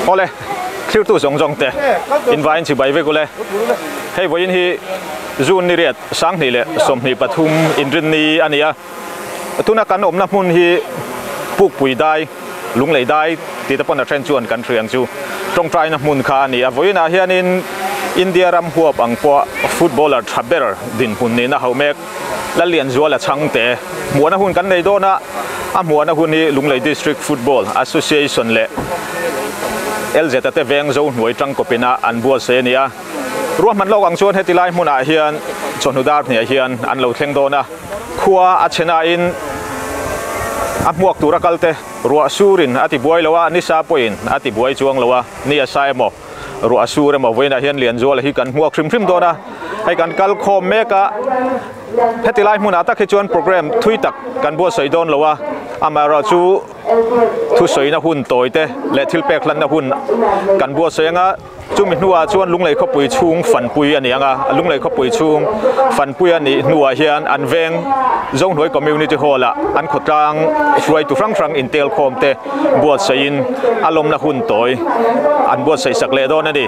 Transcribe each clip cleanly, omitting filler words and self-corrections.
Awle, thlirtu zawng zawng te invaiin chibai vek ule. Hei vawiin hi June ni riat sanghnih leh 23 inrinni a ni a. Tuna kan awmna hmun hi Pukpui dai, Lunglei dai tih te pawn a then chuan kan hriang chu tawngtaina hmun kha a ni a. Vawiinah hianin India ram huap ang pawh footballer tha ber dinhmun nihna hauh mek Lallianzuala chhangte hmuahna hun kan nei dawn a, a hmuahna hun hi Lunglei District Football Association leh LZ-a te veng zo hnuai tangkawpina an buatsaih a ni a. Ruahman lawk ang chuan heti lai hmunah hian chawhnu dar hniah hian an lo thleng dawn a, khua a chhe nain a hmuak tura kalte ruah surin a tibuai lo a, nisa pawhin a tibuai chuang lo a, ni a sa emaw ruah sur emaw vawiinah hian Lianzuala hi kan hmuak hrim hrim dawn a, hei kan kal khawm mek a, heti lai hmunah tak hi chuan program thui tak kan buatsaih dawn lo a, amaherawhchu thusawina hun tawi te leh thil pek hlanna hun kan buatsaih anga chumi hnuah chuan Lunglei khawpui chhung fanpui a ni ang a, Lunglei khawpui chhung fanpui a nih hnuah hian an veng Zohnuai Community Hall ah an khawtlang hruaitu hrang hrang intel khawm te buatsaihin a lawmna hun tawi an buatsaih sak leh dawn a ni.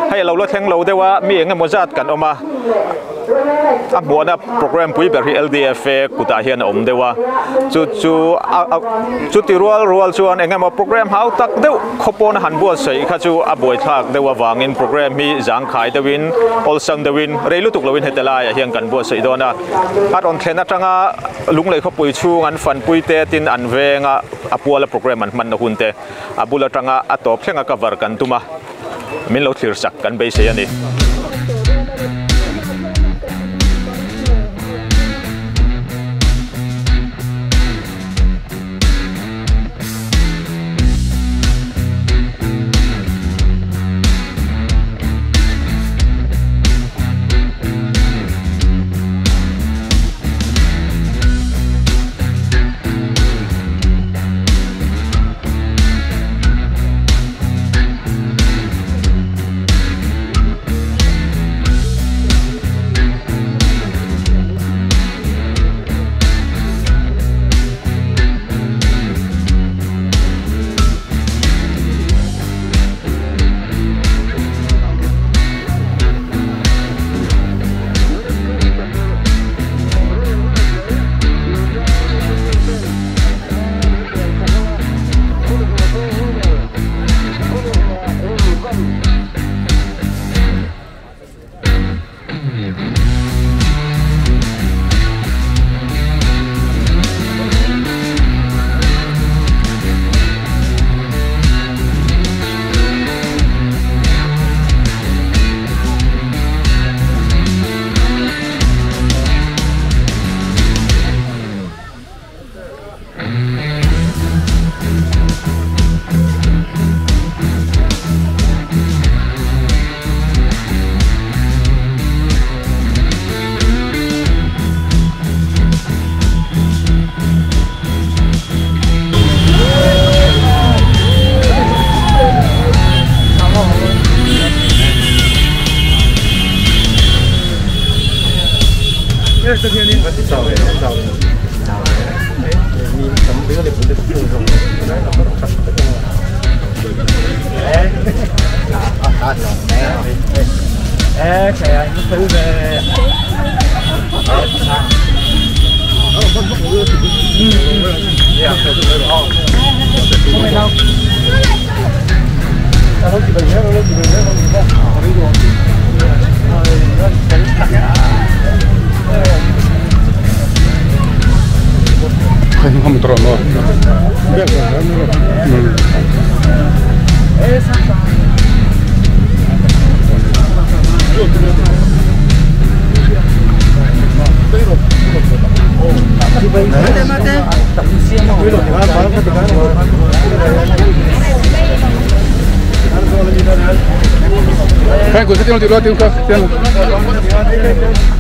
Hei a lo la thleng lo deuh a, mi eng emaw zat kan awm a, a hmuahna program pui ber hi LDFA kutah hian a awm deuh a, chu chu chuti rual rual chuan eng emaw program hau tak deuh khawpawn a han buatsaih kha chu a buaithlak deuh avangin program hi zangkhai deuhin awlsam deuhin rei lutuk loin heti laiah hian kan buatsaih dawn a, a rawn thlen atanga Lunglei khawpui chhung an fanpui te tin an veng a, a puala program an hmanna hun te a bul atanga a tawp thleng a cover kan tum a, min lo thlir sak kan beisei a ni.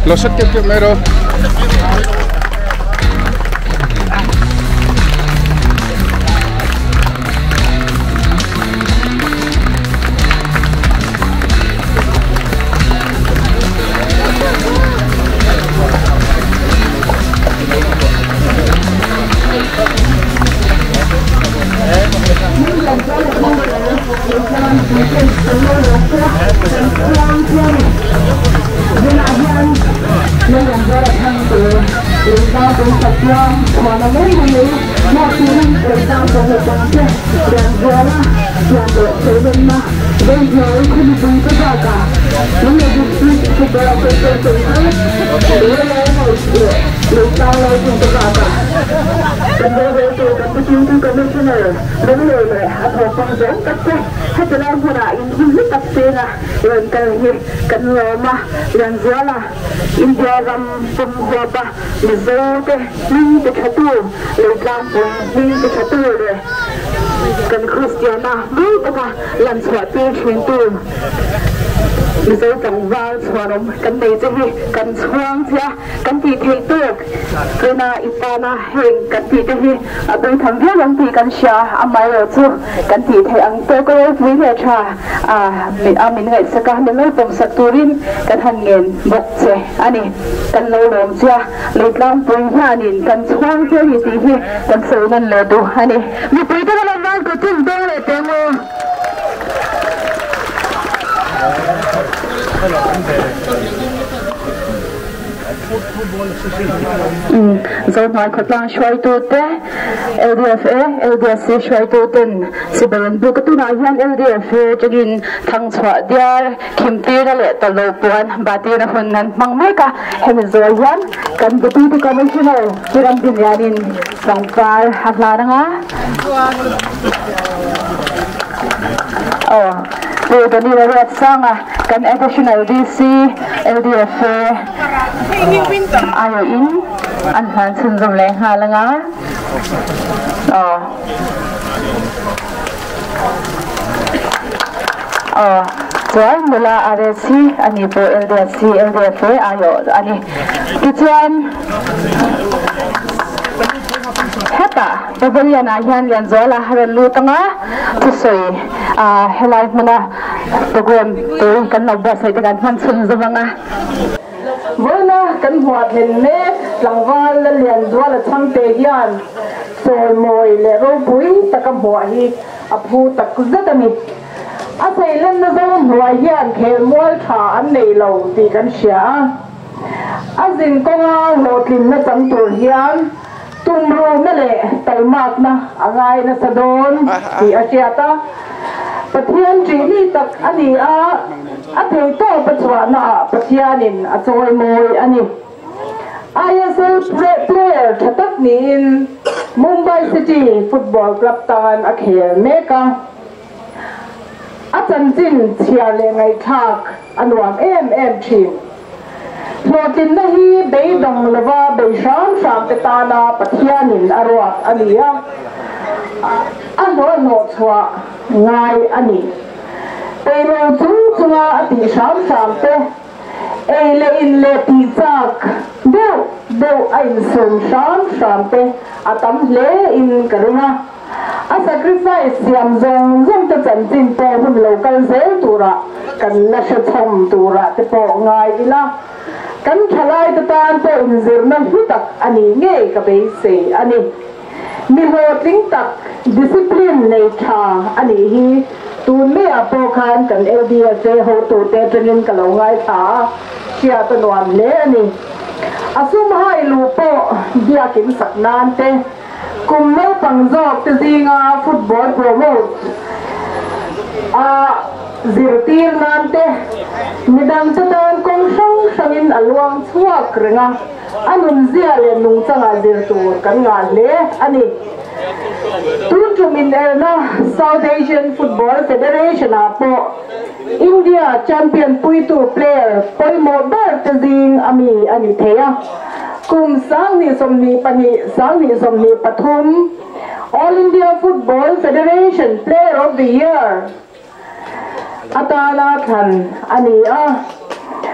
Lo set kep kep mai rawh. India ram pum huapa Mizo te hming ti tha tu Leitlangpui hming ti tha tu leh kan Kristiana mawi taka lan chhuah tir thin tu Mizo tlangval chhuanawm kan nei che hi kan chhuang che a, kan tih theih tawk tuna i tana heng kan tih te hi a beitham viau ang tih kan hria amaherawh chu kan tih theih ang tawk a ropui leh tha a min ngaihsak a, min lo pawmsak turin kan han ngen bawk che a ni. Kan lo lawm che a, Leitlangpui hianin kan chhuang che a ni tih hi kan sawi nan leh duh a ni. Mipui te ka lo van kut chu dawng leh teh maw? Zohnuai khawtlang hruaitute, LDFA, LDSC hruaituten chibai an buk a, tunah hian LDFA atangin thangchhuah diar Khimtirna leh tawlh puan batirna hun an hmang mek a, hemi zawi hian kan Deputy Commissioner Pu Ramdinlianin pangpar a hlan ang a. Aw, Pu Daniel Ruatsanga kan Additional DC LDFA aiawhin an hlan chhunzawm leh nghal ang a. Aw. Aw, chuan nula RS hi a ni pawh LDS hi LDF e aiawh a ni. Tichuan, hetah Pavilion ah hian Lianzuala a rawn lut ang a, thusawi ah helai hmuna program tur kan lo buatsaih te kan hman chhun zawm ang a. Vawiina kan hmuah thlen mek tlangval Lianzuala chhangte hian chawimawi leh ropui taka hmuah hi a phu tak zet a ni. A seilenna zo hnuai hian khelmual tha an nei lo tih kan hria a. A zin kawnga hlawhtlinna chang tur hian tumruhna leh taimakna a ngai nasa dawn tih a hriat a. Pathian ṭihmi tak a ni a, a theihtawp a chhuahnaah Pathianin a chawimawi a ni. ISL player tha tak niin Mumbai City Football Club tan a khel mek a, a chanchin chhiar leh ngaihthlak a nuam em em thin. Hlawhtlinna hi beidawng lova bei hram hram te tana Pathianin a ruat a ni a, a hlawhhlawh chhuah ngai a ni. Peilo chung chunga a tih hram hram te Ei leh in leh tih chak deuh deuh a insum hram hram te a tam hle in ka ring a. A sacrifice siam zawng zawng te chanchin pawh hun lo kal zel turah kan la hre chhawm turah te pawh ngai ila, kan thalai te tan pawh inzirna hlu tak a nih ngei ka beisei a ni. Mi hlawhtling tak, discipline nei tha a nih hi tun maiah pawh khan kan LDSA hotute atangin ka lo ngaithla a, hriat a nuam hle a ni. A sum hai luh pawh biakin sak nan te, kum naupang zawk te zinga football promote a zirtir nan te, midangte tan kawng hrang hrangin a luang chhuak reng a. A nunzia leh nungchangah zir tur kan ngah hle a ni. Tun tum inelna South Asian Football Federation-ah pawh India champion puitu player pawimawh ber te zing a mi a ni thei a. Kum 2022, 2023 All India Football Federation Player of the Year atana thlan a ni a.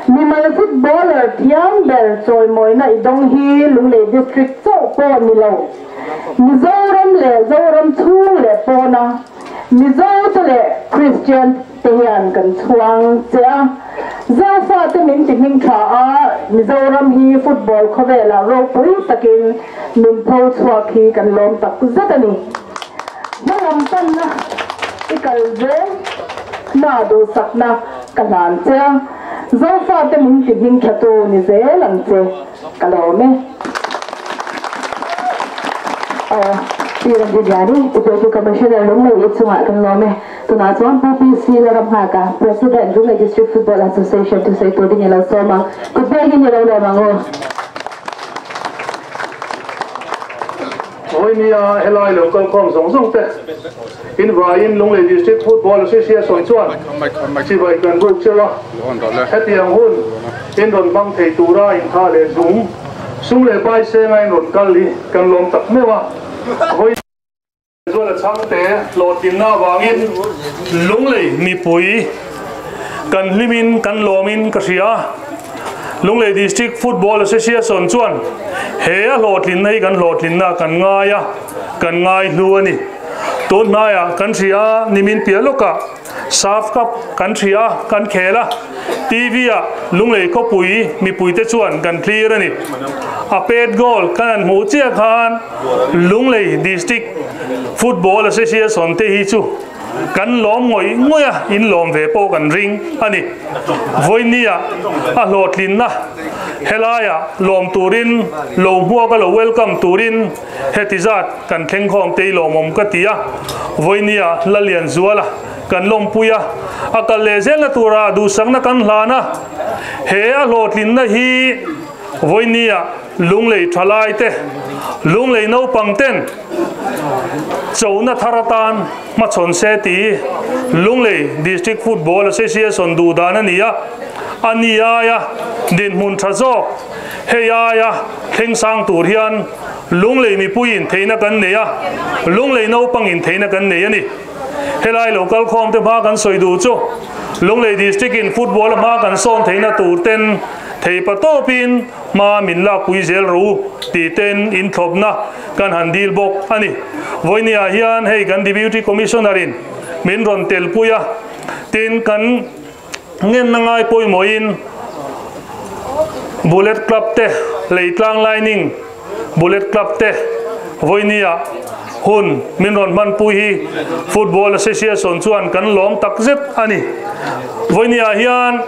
Mimal footballer thiam ber chawimawina i dawng hi Lunglei District chauh pawh ni lo, Mizoram leh Zoram chhung leh pawna Mizo te leh Kristian te hian kan chhuang che a. Zofa te min ti hming tha a, Mizoram hi football khawvelah ropui takin min pho chhuak hi kan lawm tak zet a ni. Hmalam panna i kal zel. Na duhsakna ka hlan che a, Zofate min ti hming tha tu ni zel ang che, ka lawm e. Aw, Pi Ramdiniani, Deputy Commissioner Lunglei i chungah kan lawm e. Tunah chuan Pu PC Lalramnghaka, President, Lunglei District Football Association thusawi tur ding i lo sawm ang. Kut vengin i lo lawm ang u. Vawinia helai lo kalkhawm zawng zawng te in vaiin Lunglei District Football Association chuan chibai kan ruk cheu a, hetiang hun in rawn hmang thei tura intha leh zung sum leh pai senga in rawn kal hi kan lawm tak meuh a. Vawiin Zuala chhangte hlawhtlinna avangin Lunglei mipui kan hlimin kan lawmin ka hria. Lunglei District Football Association chuan he a hlawhtlinna hi kan hlawhtlinna kan ngai a, kan ngai hlu a ni. Tun hnaiah kan hria a, nimin piah lawkah SAF Cup kan hria a, kan khel a, TV ah Lunglei khawpui mipuite chuan kan thlir a ni. A pet goal kan han hmuh chiah khan Lunglei District Football Association te hi chu kan lawm ngawih ngawih a, in lawm ve pawh kan ring a ni. Vawinia a hlawhtlinna helaiah lawm turin lo hmuak a lo welcome turin heti zat kan thleng khawm te hi lawmawm ka ti a. Vawinia Lalianzuala kan lawmpui a, a kal leh zelna tura duhsakna kan hlan a, he a hlawhtlinna hi vawinia Lunglei thalai te, Lunglei naupang ten chona thar atan hmachhawn se tih Lunglei District Football Association duh dan a ni a, a ni aia dinhmun tha zawk hei aia thleng sang tur hian Lunglei mipuiin theihna kan nei a, Lunglei naupangin theihna kan nei a ni. Helai lo kalkhawm te hma kan sawi duh chu Lunglei District in football a hma kan sawn theihna tur ten thei pa tawpin hma min lakpui zel rawh u tih ten inthlawpna kan han dil bawk a ni. Vawinia hian hei kan Deputy Commissioner in min rawn telpui a, tin kan ngenna ngai pawimawhin Bullet Club te, Leitlang Lining Bullet Club te vawinia hun min rawn hmanpui hi Football Association chuan kan lawm tak zet a ni. Vawinia hian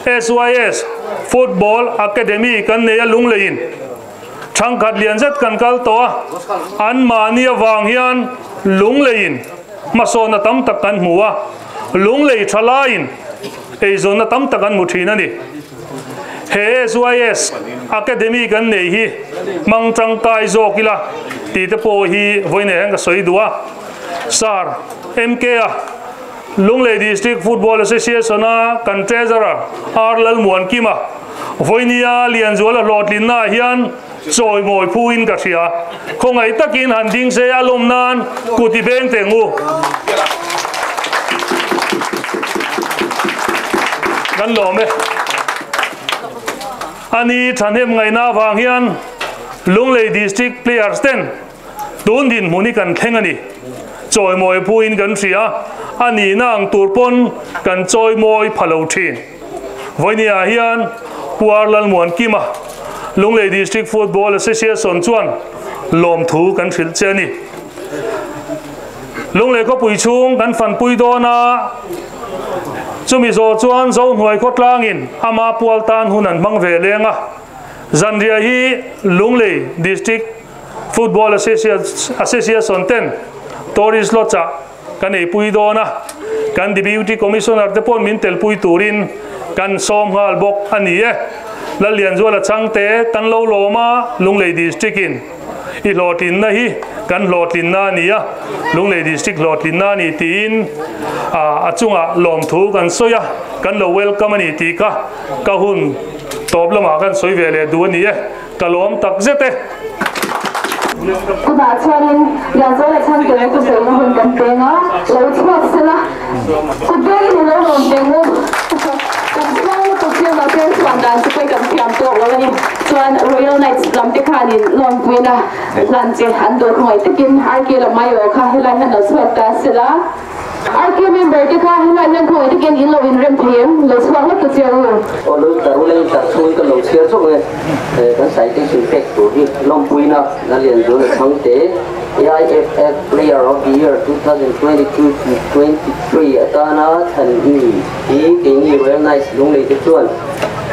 SYS Football Academy kan nei a Lungleiin thangkhat lian zet kan kal tawh a, anmahni avang hian Lungleiin hmasawnna tam tak kan hmu a. Lunglei tha laiin eizawnna tam tak an hmu thin a ni. He SYS Academy kan nei hi hmang tangkai zawk ila tih te pawh hi vawiinah hian ka sawi duh a. Sir MK a Lunglei District Football Association a kan Treasurer R Lalmuankima vawinia Lianzuala hlawhtlinna ah hian Chawimawi phuin ka hria. Khawngaih takin han ding se a lawm nan kut i beng teh ngu. Kan lawm e. Ani thahnem ngaihna avang hian Lunglei District players ten tun dinhmun hi kan thleng a ni. Chawimawi phuin kan hria. A nihna ang tur pawn kan chawimawi pha lo thin. Vawinia hian Pu R Lalmuankima, Lunglei District Football Association chuan lawmthu kan hrilh che a ni. Lunglei khawpui chhung kan fanpui dawn a, chumi zawh chuan Zohnuai khawtlangin ama pual tan hun an hmang ve leng a. Zanriah hi Lunglei District Football Association ten Tourist Lodge-ah Kan eipui dawn a, kan Deputy Commissioner te paw'n min telpui turin kan sawm nghal bawk a ni e. Lallianzuala Chhangte kan lo lawm a, Lunglei District-in i hlawhtlinna hi kan hlawhtlinna a ni a, Lunglei District hlawhtlinna a ni tiin a chungah lawmthu kan sawi a, kan lo welcome a ni tih kha ka hun tawp lamah kan sawi ve leh duh a ni e. Ka lawm tak zet e. Tunah chuanin Lianzuala Chhangte chu sawina hun kan peng a, lo chhuak sela kut vengin i lo rawn peng u. Kan chhuang lutuk chu mahse chhuan dan chu pawh kan thiam tawk lo a ni. Chuan Royal Knights lam te khanin lawmpuina hlan che an duh khawngaih takin RK Lamaio kha helai hian lo chhuak ta sela. RK member te kha helai hian khawngaih takin in lo inrem thei em? Lo chhuak lawk ta che u. Aw lo tar ula in tar chhungin ka lo chhiar zawk e. Kan citation pek tur hi lawmpuina Lalianzuala Chhangte AIFF Player of the Year 2022-23 atana thlan i ni hi keini Royal Knights Lunglei te chuan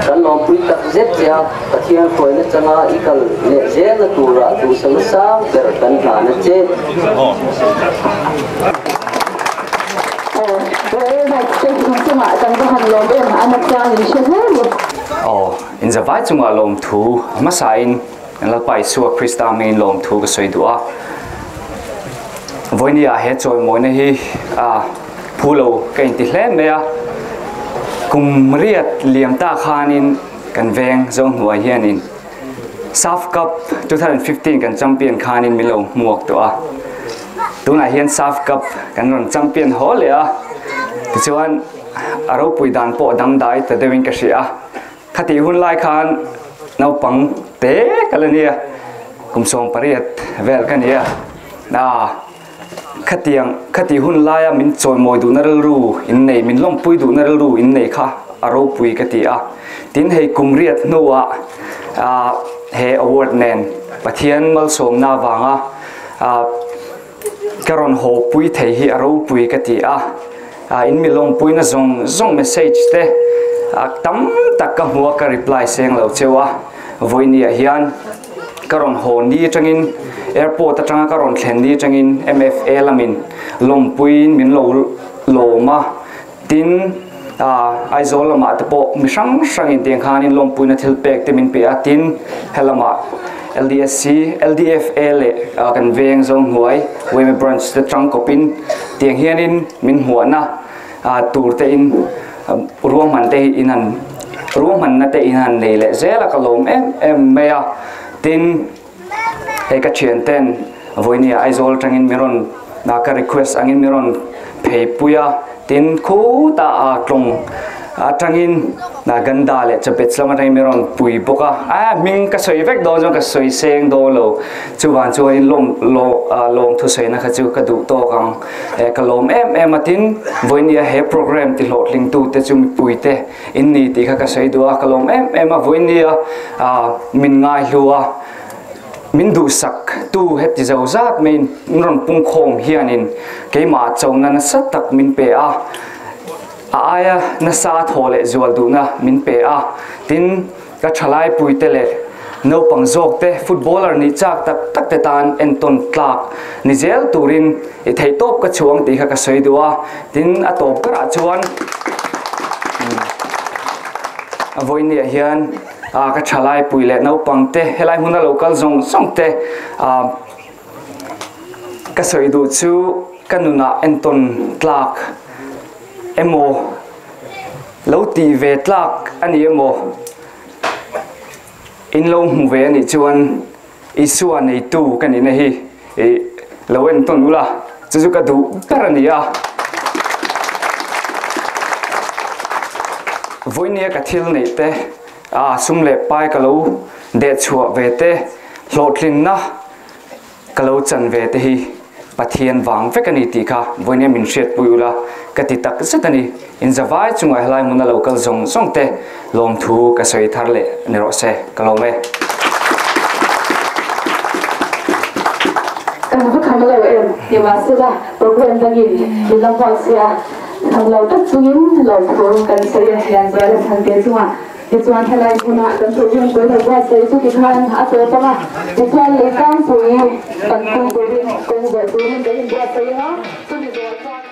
kan lawmpui tak zet che a, Pathian hruaina changa i kal leh zelna turah duhsakna sang ber kan hlan a che. Royal Knights te chungah kan va han lawm em a nachang in hre hle ni. Aw, inzavai chungah lawmthu a hmasain Kan Lalpa Isua Krista hmingin lawmthu ka sawi duh a. Vawinia he chawimawina hi a phu lo ka inti hle mai a. Kum riat liam ta khanin kan veng Zohnuai hianin SAF Cup 2015 kan champion khanin min lo hmuak tawh a. Tunah hian SAF Cup kan rawn champion haw leh a. Tichuan a ropui dan pawh dangdai ta deuhin ka hria a. Khatih hun lai khan naupang te ka la nia, kum 18 vel ka nia. Na khatiang khatih hun laia min chawimawi duhna rilru in nei, min lawmpui duhna rilru in nei kha a ropui ka ti a. Tin hei kum riat hnuah he award nen Pathian malsawmna avanga ka rawn hawpui thei hi a ropui ka ti a. In mi lawmpuina zawng zawng message te tam tak ka hmu a, ka reply seng lo cheu a. Vawinia hian ka rawn haw ni atangin airport atanga ka rawn thlen ni atangin MFA lamin lawmpuiin min lo lawm a. Tin, Aizawl lamah te pawh mi hrang hrangin tiang khanin lawmpuina thil pek te min pe a. Tin, helamah LDSC, LDFA leh kan veng Zohnuai Weme Branch te tangkawpin tiang hianin min hmuahna tur te in ruahman te hi in han ruahmanna te in han nei leh zel a, ka lawm em em mai a. Tin, hei ka thian ten vawinia Aizawl atangin min rawn ka request angin min rawn phei pui a. Tin, khutah a tlawng atangin Ganda leh Chabet lam atangin min rawn pui bawk a. A hming ka sawi vek dawn chuan ka sawi seng dawn lo. Chuvan chuanin lawm lawm thusawiina kha chu ka duh tawk ang. Ka lawm em em a. Tin, vawinia he program ti hlawhtlingtu te chu mipui te in ni tih kha ka sawi duh a. Ka lawm em em a. Vawinia min ngaihlu a, min duhsak tu heti zo zat mai in rawn pungkhawm hianin keimah chona nasa tak min pe a. A aia nasa thaw leh zual duhna min pe a. Tin, ka thalai puite leh naupang zawk te footballer nih chak tak tak te tan entawn tlak ni zel turin i theihtawp ka chhuang tih kha ka sawi duh a. Tin, a tawp berah chuan a vawinia hian ka thalai pui leh naupang te helai hmuna lo kal zawng zawng te ka sawi duh chu ka nunah entawn tlak emaw lo tih ve tlak a ni emaw in lo hmu ve a nih chuan Isua neitu ka nihna hi lo entawn ula, chu chu ka duh ber a ni a. Vawinia ka thil neih te, sum leh pai ka lo deh chhuah ve te, hlawhtlinna ka lo chan ve te hi Pathian vang vek a ni tih kha vawinia min hriatpui ula ka ti tak zet a ni. Inzavai chungah helai hmuna lo kal zawng zawng te lawmthu ka sawi thar leh ni rawh se, ka lawm e. Kan va kham lo em? Nimahsela program dangin min la hmuak sia, kham lo tak chungin lawmthu kan sawi a, Lianzuala Chhangte chungah tichuan helai hmuna kan program kawi lo buatsaih chu tikhan a tawp ang a, tichuan Leitlangpui kan pui turin kawng zawh turin kan inbuatsaih ang a, chumi zawh chuan.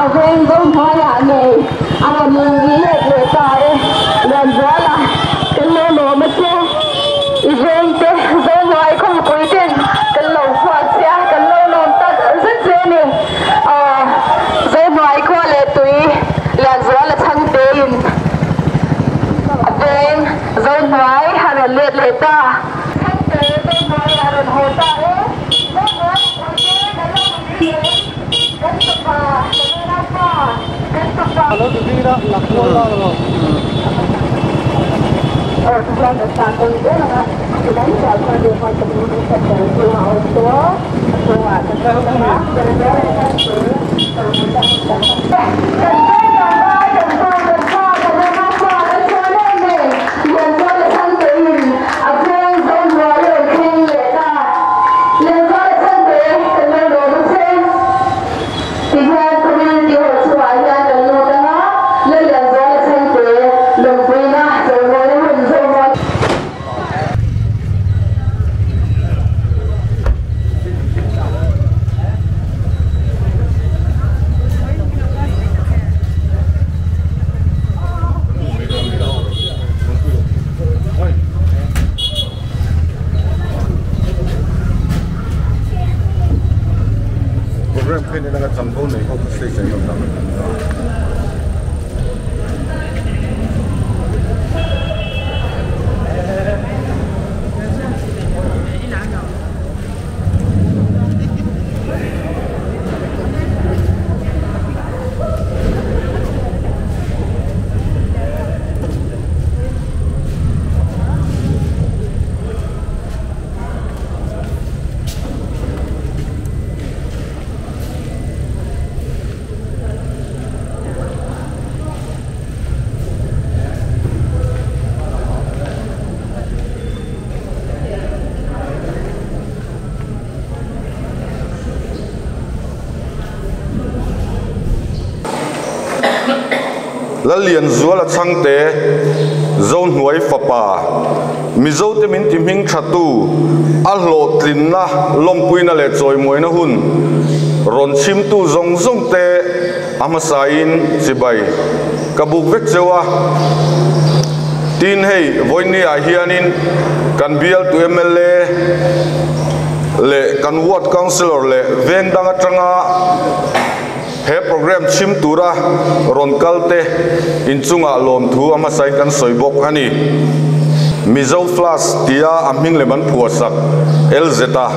A veng Zohnuaiah ngei a rawn let leh ta e. Lianzuala kan lo lawm a che. I vengte Zohnuai khawmpui ten kan lo huat che a, kan lo lawm tak zet che a ni. Zohnuai khua leh tui Lianzuala chhangtein a veng Zohnuai a rawn let leh ta. Chhangte Zohnuai a rawn haw ta e. Zohnuai mipuite kan lo inri em? Kan fapa, kan unaupa, kan fapa. Tihian community hall chungah hian kan lut anga, Lallianzuala Chhangte lawmpuina chawimawi hun zawhmawi. Program phei nena chanvo nei ho kha stage ah hian awm ta. Lallianzuala Chhangte, Zohnuai fapa, Mizote min ti hming thatu, a hlawhtlinna, lawmpuina leh chawimuaina hun rawn chhimtu zawng zawng te a hmasain chibai ka buk vek cheu a. Tin hei vawiin ah hianin kan bialtu mla leh kan ward councillor leh veng dang atanga he program chhim tura rawn kal te inchungah lawmthu a hmasain kan sawi bawk a ni. Mizo Flash tia a hming lem an phuahsak LZ a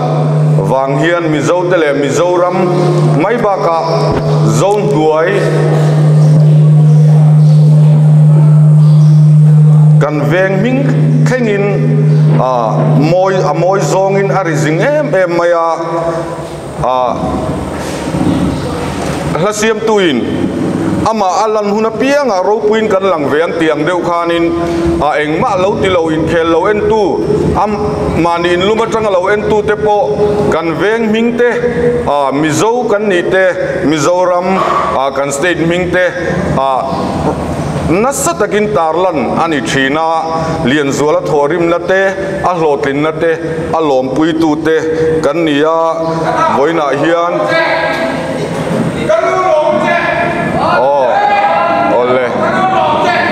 vang hian Mizo te leh Mizoram mai bakah Zohnuai kan veng hming thlengin mawi a mawi zawngin a ri zing em em mai a. Hla siamtuin amah a lan hun apiangah ropuiin kan lang ve ang tih ang deuh khanin a engmah lo ti lo inkhel lo entu a mahni inlum atanga lo entu te pawh kan veng hming te Mizo kan nih te Mizoram kan state hming te nasa takin tarlan a ni thin a, Lianzuala thawhrimna te a hlawhtlinna te a lawmpuitu te kan ni a, vawiinah hian aw awle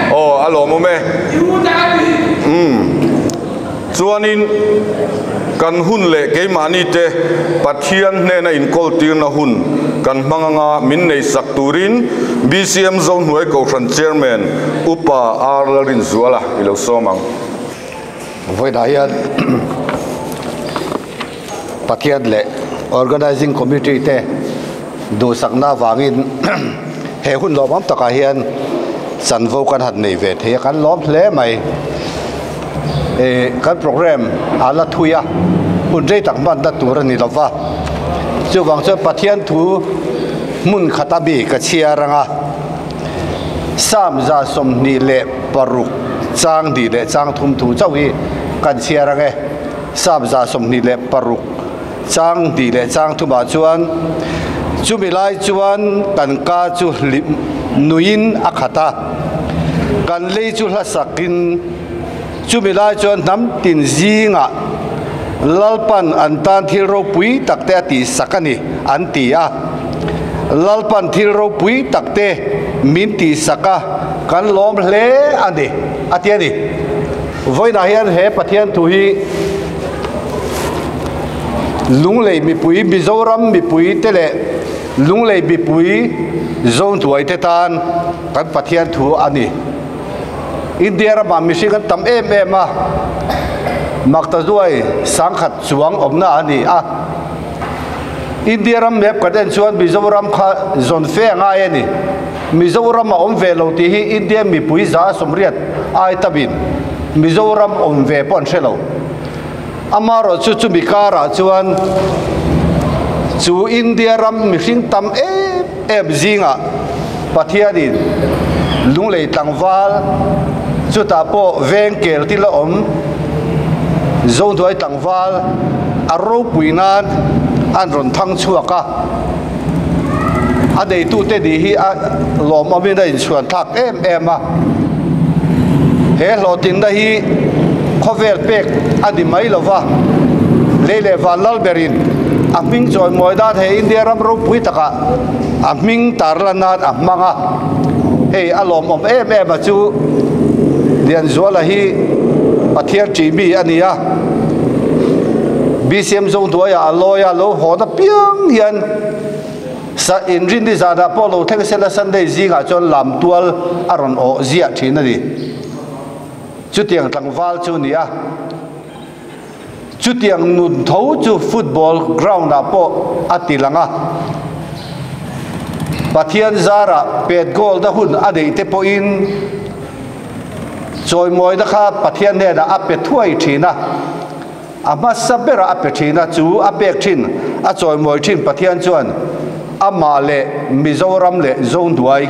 aw a lawmawm e umm chuanin kan hun leh keimahni te Pathian hnena inkawl tirna hun kan hmang anga min neisak turin BCM Zohnuai Kohhran Chairman Upa R Lalrinzuala i lo sawm ang. Vawiinah hian Pathian leh Organising Committee te duhsakna avangin he hun lawmawm takah hian chanvo kan han nei ve thei a, kan lawm hle mai. Kan program a la thui a, hun rei tak hmanna tur a ni lo va, chuvang chuan Pathian thu hmun khata mi ka chhiar ang a. Psalm 26 chang dih leh chang thum thu chauh hi kan chhiar ang e. Psalm 26 chang dih leh chang thumah chuan, Chumi lai chuan kan ka chu hlim nuiin a khat a, kan lei chu hla sakin, chumi lai chuan hnam tin zingah Lalpan an tan thil ropui tak te a tihsak a ni, an ti a. Lalpan thil ropui tak te min tihsak a, kan lawm hle a ni, a ti a ni. Vawiinah hian he Pathian thu hi Lunglei mipui, Mizoram mipui te leh Lunglei mipui Zohnuai te tan kan Pathian thu a ni. India ramah mihring an tam em em a, Maktazuai sangkhat chuang awmna a ni a. India ram map kan en chuan Mizoram kha zawn fe a ngai a ni. Mizoram a awm ve lo tih hi India mipui 180 ai tamin Mizoram awm ve pawh an hre lo. Amaherawh chu chumi karah chuan chu India ram mihring tam em em zingah Pathianin Lunglei tlangval chutah pawh veng kel til a awm Zohnuai tlangval a ropui nan an rawn thang chhuak a, a neitute nih hi a lawmawmin a inchhuan thlak em em a. He hlawhtlinna hi khawvel pek a ni mai lo va, lei leh van lal berin a hming chawimawi nan he India ram ropui takah a hming tarlan nan a hmang a. Hei a lawmawm em em a chu Lianzuala hi Pathian ṭih mi a ni a, BCM Zohnuaiah a lawi a, lo hawn apiang hian Sa inrinni zanah pawh lo thleng sela Sunday zingah chuan lam tual a rawn awh ziah thin a ni. Chutiang tlangval chu ni a. Chutiang nun tho chu football ground ah pawh a ti lang a. Pathian zarah pet goal na hun a neih te pawhin chawimawina kha Pathian hnenah a pe thuai thin a. A hmasa berah a pe thin a, chu a pek thin, a chawimawi thin Pathian chuan amah leh Mizoram leh Zohnuai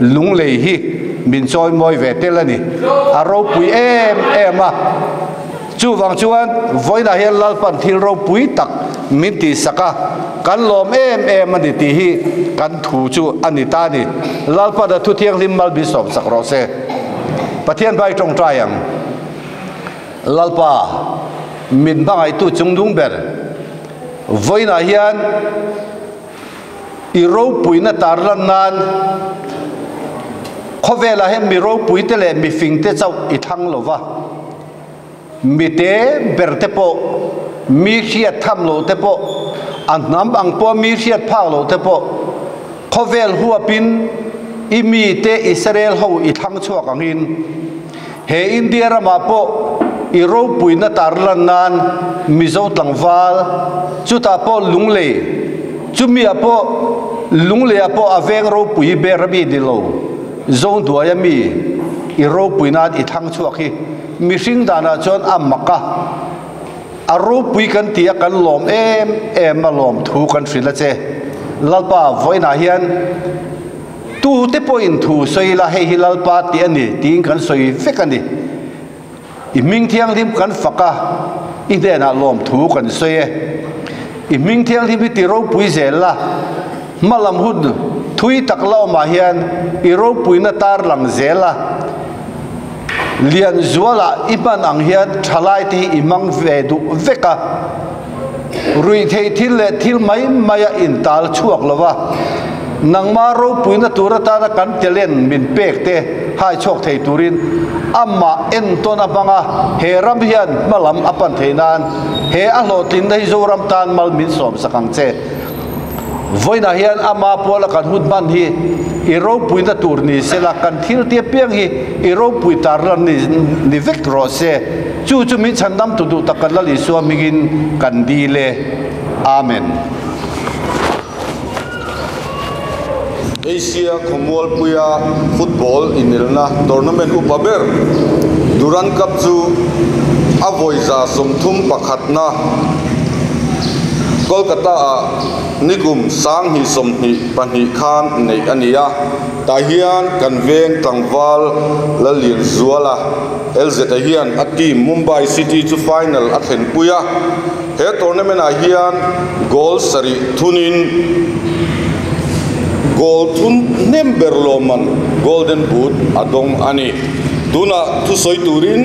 Lunglei hi min chawimawi ve tel a ni. A ropui em em a. Chuvang chuan vawiinah hian Lalpan thil ropui tak min tihsak a, kan lawm em em a ni tih hi kan thu chu a ni ta a ni. Lalpan a thu thianghlim mal min sawmsak rawh se. Pathian bai tawngtai ang. Lalpa, min hmangaihtu chungnung ber, vawiinah hian i ropuina tarlan nan khawvelah hian mi ropuite leh mi fingte chauh i thlang lo va, mi te berte pawh, mi hriat tham lohte pawh, a hnam ang pawha mi hriat phak lohte pawh khawvel huapin i mite Israel ho i thlang chhuak angin, He India ramah pawh i ropuina tarlan nan Mizo tlangval, chutah pawh Lunglei, chumiah pawh Lungleiah pawh a veng ropui ber a mi ni lo, Zohnuaia mi i ropui nan i thlang chhuak hi mihring danah chuan a mak a, a ropui kan ti a kan lawm em em a lawm thu kan hrilh a che. Lalpa vawiinah hian. Tute pawhin thu sawi ila hei hi Lalpa tih a ni tiin kan sawi vek a ni. I hming thianghlim kan fak a, i hnenah lawmthu kan sawi e. I hming thianghlim hi ti ropui zel la, hmalam hun thui tak la awmah hian i ropuina tarlang zel a. Lianzuala i hman ang hian thalaite hi i hmang ve duh vek a. Ruihtheih thil leh thil mai maia intal chhuak lo va, nangma ropuina tur atana kan talent min pek te hai chhuak thei turin amah entawn a hmang a, he ram hian hmalam a pan thei nan he a hlawhtlinna hi Zoram tan mal min sawmsak ang che. Vawiinah hian ama puala kan hun hman hi i ropuina tur ni sela, kan thil tia piang hi i ropui tarlan ni vek rawh se. Chu chu min chhandam tu duh tak kan Lal Isua hmingin kan dil e. Amen. Asia khawmualpuia football inelna tournament upa ber Durand Cup chu a vawi 31na Kolkata-ah nikum 2022 khan neih a ni a. Tah hian kan veng tlangval Lallianzuala, LZ-a hian a team Mumbai City chu final a thlenpui a. He tournament-ah hian goal sarih thunin goal thun hnem ber lawmman Golden Boot a dawng a ni. Tunah thusawi turin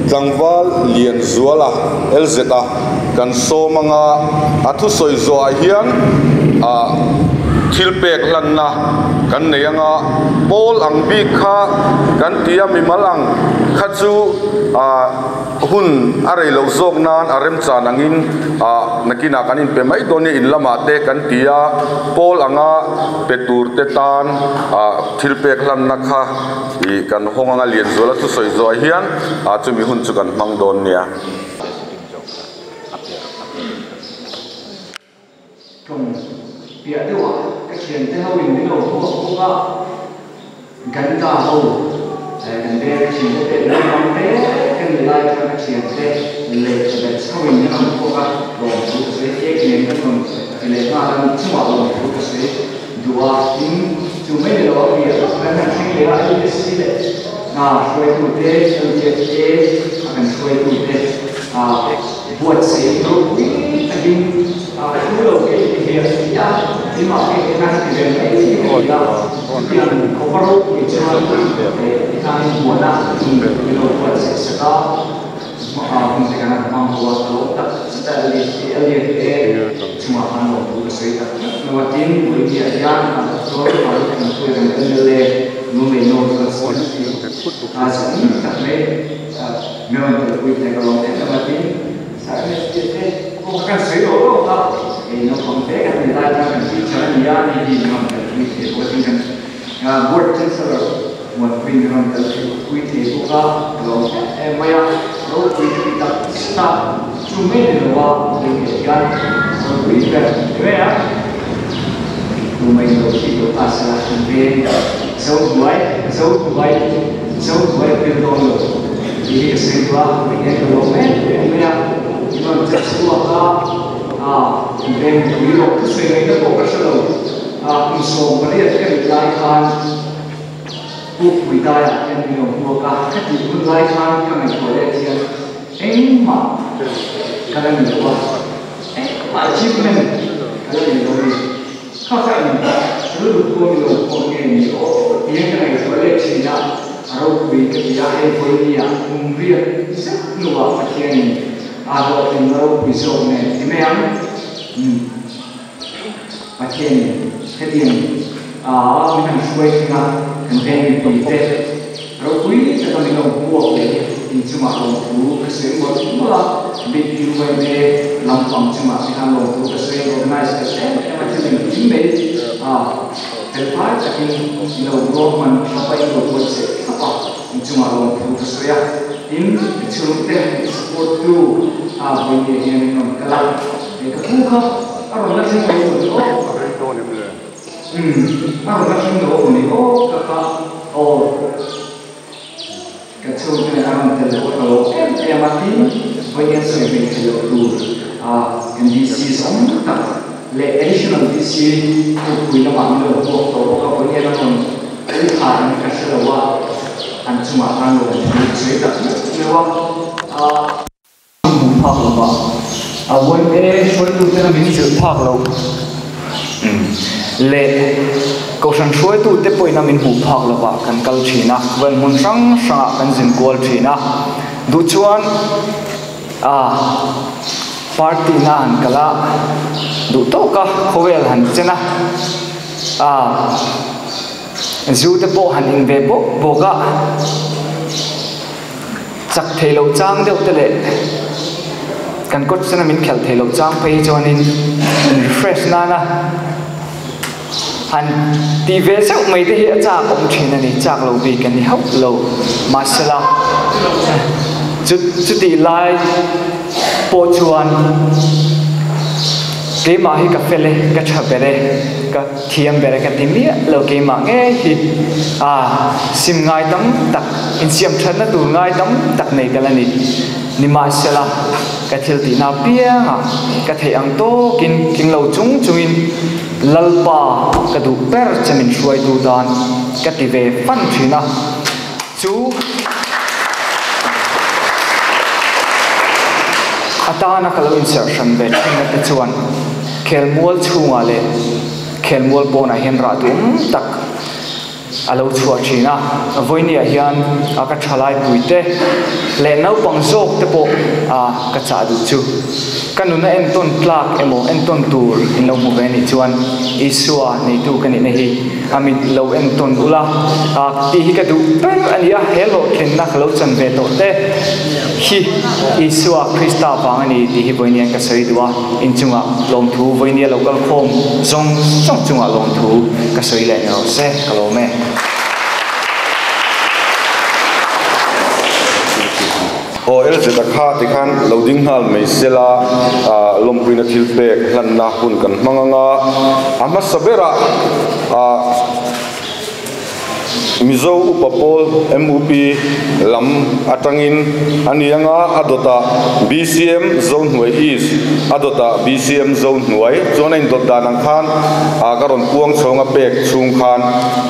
tlangval Lianzuala, LZ-a, kan sawm anga a thusawi zawhah hian a. Thilpek hlanna kan nei anga pawl ang bik kha kan ti a, mimal ang kha chu hun a rei loh zawk nan a remchan angin nakinah kan inpe mai dawn nia in lamah te kan ti a, pawl anga pe tur te tan thilpek hlanna kha kan hawng anga Lianzuala thusawi zuah hian chumi hun chu kan hmang dawn nia. Tlawng piah deuhah ka thiante ho in min lo hmuak bawk a, Ganda ho kan veng ka thiante te naupang te ka nih lai khan ka thiante leh bet chho in min rawn hmuak a, lawmthu ka sawi ek nen kan rawn ti leh nghal a, chungah lawmthu ka sawi duh a, tin chu mai ni lo a piah kan han thleng leh a LSC leh hna hruaitute LTFA a kan hruaitute Buatsaih ropui takin thu lo ke ti ve a si a, keimah ke te khan ti ve mai hi ka ti a, chutiang khawpa ropui chuan tikhanin buana in min lo buatsaih sak a, hun te kan han hmang ho a, ka lawm tak zet a, LDFA chungah khan lawmthu ka sawi tak tak lo a, tin Bolivia hian Doctor Farooq Thangpuia kan mla Lunglei North Constituency a zahni tak mai. Mi rawn telpui te ka lawm em em a tin Sir tih te pawh kha kan sawi lo lo kha hei naupang te kan ni lai khan kan teacher a ni a ni hi mi rawn telpui thei bawk a tin kan board chancellor Muanpui mi rawn telpui thei bawk a ka lawm em em mai a ropui ka ti tak zet a chu mai ni lo a hei leh hian ropui ber ti mai a tu mai ni lo tih lo ta sela kan veng Zohnuai Zohnuai Zohnuai pil dawn lo tih hi ka sawi duh a, eng nge ka lawm em em mai a, i rawn che chhuak a, ah veng pui rawh ka sawi ngaihna pawh ka hre lo, ah kum 18 ka nih lai khan Pukpui daiah hian min lo hmuak a, ka tih hun lai khan ka ngaihtuah leh thian engmah ka la ni lo a, engmah achievement ka la nei lo a ni. Kha kha in rilru pawh ni lo pawh nge ni aw tia ka ngaihtuah leh thin a, a ropui ka ti a, hei vawinia kum riat zet hnuah Pathianin a hlawhtling na ropui zawk nen ti mai ang. Umm Pathianin hetiang a min han hruai thleng a, kan veng mipui te ropui taka min lo hmuak leh inchungah lawmthu ka sawi mawlh mawlh a, big UYMA lampang chungah te khan lawmthu ka sawi organize fel em em a thil engkim mai a fel fai takin in lo ruahman thlap a in lo buatsaih thlap a inchungah lawmthu ka sawi a, tin ka chhungte min support tu a vawiin hian in rawn kal a, hei ka pu kha a rawn la thleng lo a ni aw. Umm a rawn la thleng lo a ni aw ka kha aw. Ka chhungte nen a rawn tel pawh ka lo em em a tin vawi hian sawi hmei thei loh tur a kan DC zawng tak leh additional DC khupui lamah min lo hmuak tawh bawk a vawi hian a rawn tel tha in ka hre lo a an chungah khan lo awm sawi tak meuh meuh a. Hmuh phak lo va, a YMA hruaitute min zilh phak lo leh Kohhran hruaitute pawhin a min hmuh phak lo va kan kal thin a, van hmun hrang hrangah kan zin kual thin a, duh chuan a party na han kal a, duh tawk a khawvel han chen a, a zu te pawh han in ve bawk bawk a. Chak thei loh chang deuh te leh kan coach chana min khelh thei loh chang phei hi chuanin in refresh nana han tih ve zeuh mai te hi a chak awm thin a ni, chak lo bik a ni hauh lo. Mahsela chu chutih lai pawh chuan keimah hi ka fel e, ka tha ber e, ka thiam ber e ka ti miah lo keimah ngei hi a sim ngai tam tak. Insiam thatna tur ngai tam tak nei ka la ni. Nimahsela, ka thil tihna apiangah ka theih ang tawkin tling lo chung chungin Lalpa ka duh ber che min hruaitu tan ka ti ve fan thin a. Chu atana ka lo inserh hran ve thinna te chuan khelmual chhungah leh khelmual pawnah hian rah duhawm tak. alo chhuah thin a vawinia hian a ka thalai pui te leh naupang zawk te pawh a ka chah duh chu ka nuna enton tlak emaw enton tur in lo hmu ve ni chuan Isua neitu ka ni na hi amin lo enton ula a ti hi ka duh ber ani a he lo tlinna ka lo chan ve tawh te hi Isua Krista wang ani ti hi vawinia ka sawi duh a inchunga lawmthu vawinia local khawm zawng zawng chunga lawmthu ka sawi leh ni rawh se ka lawm e. Aw LZ a kha tikhan lo ding nghal mai sela lawmpuina thil pek hlanna hun kan hmang anga a hmasa berah Mizo Upa Pawl MUP lam atangin ani anga a dawtah BCM Zohnuai East a dawtah BCM Zohnuai chuan a indawt dan ang khan ka rawn puang chhawng a pek chhung khan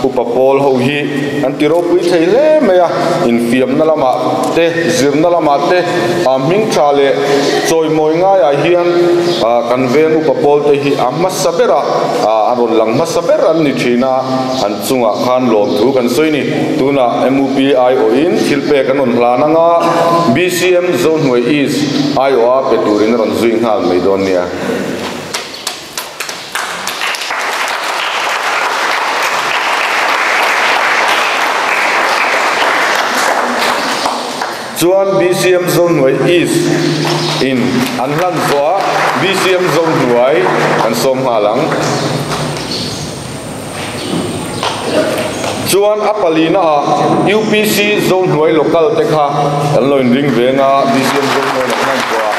Upa Pawl ho hi an ti ropui thei hle mai a infiamna lamah te zirna lamah te a hming tha leh chawimawi ngaiah hian kan veng Upa Pawl te hi a hmasa berah a rawn lang hmasa ber an ni thin a an chungah khan lawmthu kan sawi ni tunah MUP IO in thil pek an rawn hlan anga BCM Zohnuai East IO a pe turin a rawn zui nghal mai dawn nia. Chuan BCM Zohnuai East in an hlan zawh a BCM Zohnuai kan sawm nghal ang. Chuan a palina ah UPC Zohnuai local te kha kan lo inring ve anga BCM Zohnuai an hlan zawh a.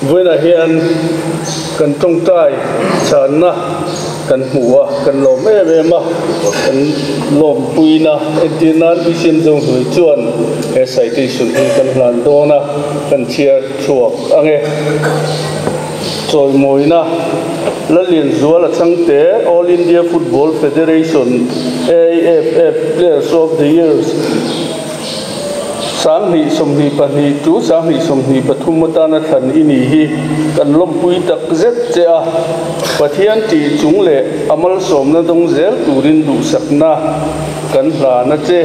Vawiinah hian kan tawngtai chhanna kan hmu a, kan lawm em em a, kan lawmpuina entir nan BCM Zohnuai chuan he citation hi kan hlan dawn a, kan chhiar chhuak ang e. Chawimawina Lallianzuala Chhangte All India Football Federation AIFF Players of the Years 2022 to 2023 atana thlan i ni hi kan lawmpui tak zet che a Pathian tih chung leh a malsawmna dawng zel turin duhsakna kan hlana che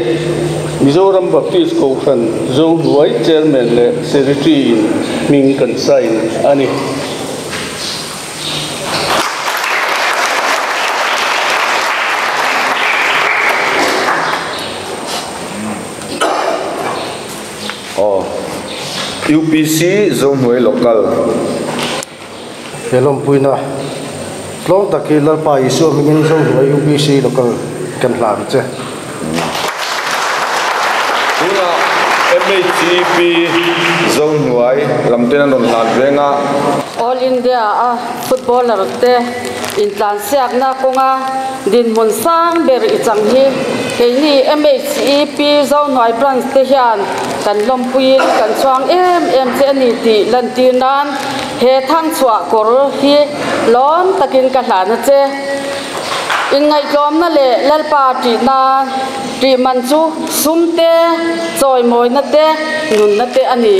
Mizoram Baptist Kohhran Zohnuai Chairman leh Secretary in hming kan sign ani. Aw UPC Zohnuai Local. He lawmpuina tlawm tak hi Lalpa Isua hmingin Zohnuai UPC Local kan hlan che. Tunah MHEP Zohnuai lam ten an rawn hlan veng a. All India a footballer te intlansiakna kawnga dinhmun sang ber i chang hi keini MHEP Zohnuai branch te hian kan lawmpuiin kan chuang em em che ani tih lantir nan he thang chhuah kawr hi lawm takin ka hlana che. Inngaihtlawmna leh Lalpa tihna tih man chu sum te, chawimawina te, nunna te ani.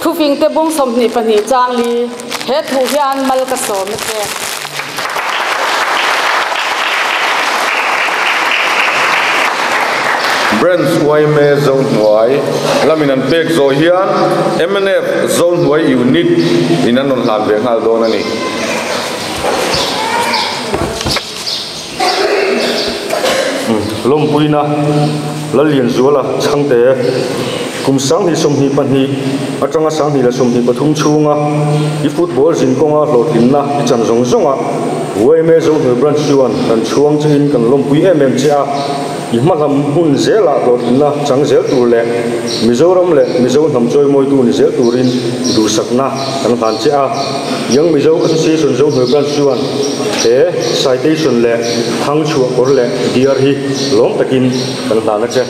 Thufing te bung 22 chang li he thu hian mal ka sawm a che. Branch YMA Zohnuai lamin an pek zawh hian MNF Zohnuai Unit in an rawn hlan ve nghal dawn ani. Lawmpuina Lallianzuala Chhangte kum 2022 atanga 2023 chhunga i football zin kawnga hlawhtlinna i chan zawng zawnga YMA Zohnuai branch chuan kan chhuang chein kan lawmpui em em che a i hmalam hun zela hlawhtlinna chang zel tur leh Mizoram leh Mizo hnam chawimawitu ni zel turin duhsakna kan hlan che a Young Mizo Association Zohnuai branch chuan he citation leh thang chhuah kawr leh diar hi lawm takin kan hlan a che.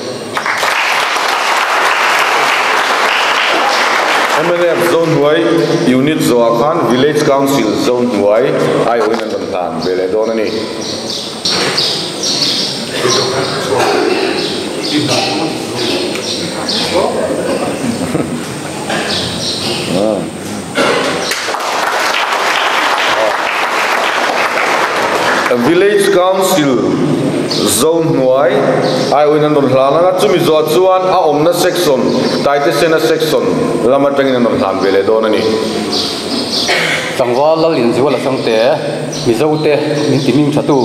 MNF Zohnuai Unit zawhah khan Village Council Zohnuai aiawhin an rawn hlan ve leh dawn a ni. Village Council Zohnuai aiawhin an rawn hlan ang a, chumi zawh chuan a awmna section Taitesena section lam atangin an rawn hlan ve leh dawn a ni. Tlangval Lalinzuala Changte, Mizote min ti hming thatu,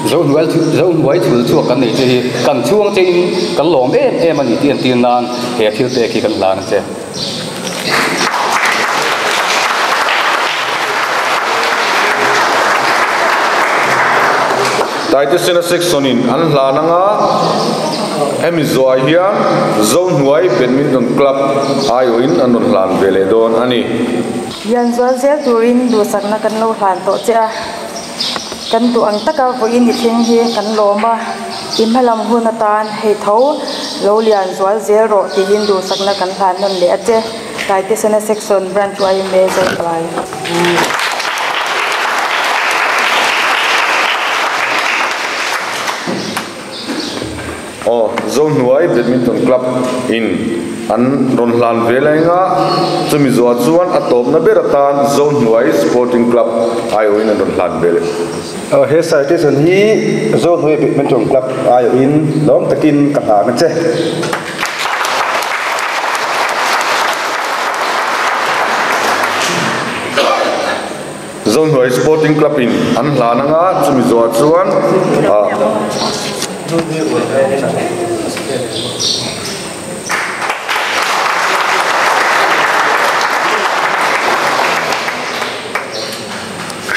Zohnuai Zohnuai chhul chhuak kan nei che hi kan chhuang chein kan lawm em em a ni tih entir nan he thil pek hi kan hlan a che. Taitesena section in an hlan anga hemi zuah hian Zohnuai Badminton Club aiawhin an rawn hlan ve leh dawn a ni. Lianzual zel turin duhsakna kan lo hlan tawh che a, kan duh ang taka vawiin i thleng hi kan lawm a, i hmalam hun atan hei tho lo lianzual zel rawh tiin duhsakna kan hlan nawn leh a che, Taitesena Section Branch yma Zawlpai. Aw, Zohnuai Badminton Club in an rawn hlan ve lai anga chumi zuah chuan a tawpna ber atan Zohnuai Sporting Club aiawhin an rawn hlan ve leh. Aw, he citation hi Zohnuai Badminton Club aiawhin lawm takin ka hlan a che. Zohnuai Sporting Club in an hlan anga chumi zawhah chuan ah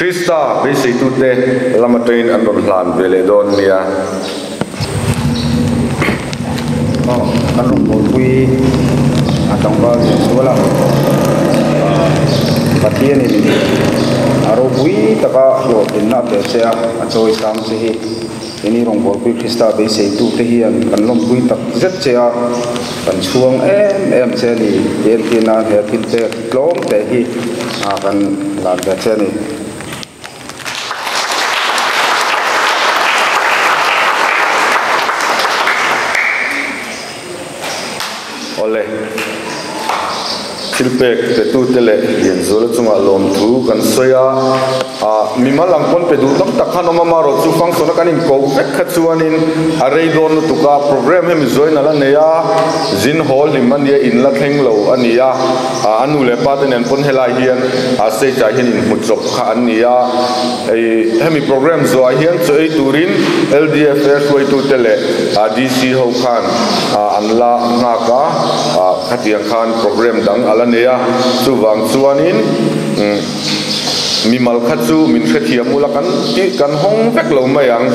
Krista beiseitute lam atangin an rawn hlan ve leh dawn nia. Aw, kan rawn bawlpui a tlangval lian sual a, Pathianin a ropui taka hlawhtlinna a pe che a, a chawi sang che hi. Keini rawn bawlpui Krista beiseitute hian kan lawmpui tak zet che a, kan chhuang em em che a ni tih entir nan he thil pek tlawm teh hi kan lan ve che a ni. Awle, thil pek petute leh Lianzuala chungah lawmthu kan sawi a, ah mimal ang pawn pe duh tam tak khan awm a, amaherawhchu function a kan inkoh vek kha chuanin a rei dawn lutuk a, program hemi zuain a la nei a, zin haw hlim a nia, in la thleng lo a ni a. A nu leh pa te nen pawn helai hian a stage ah hian inhmu chawp kha an ni a, hei hemi program zawhah hian chaw ei turin LDFA hruaitute leh DC ho khan an la nghak a, khatiang khan program dang a la nei a, chuvang chuanin mimal kha chu min hrethiam ula kan tih kan hawng vek lo mai ang.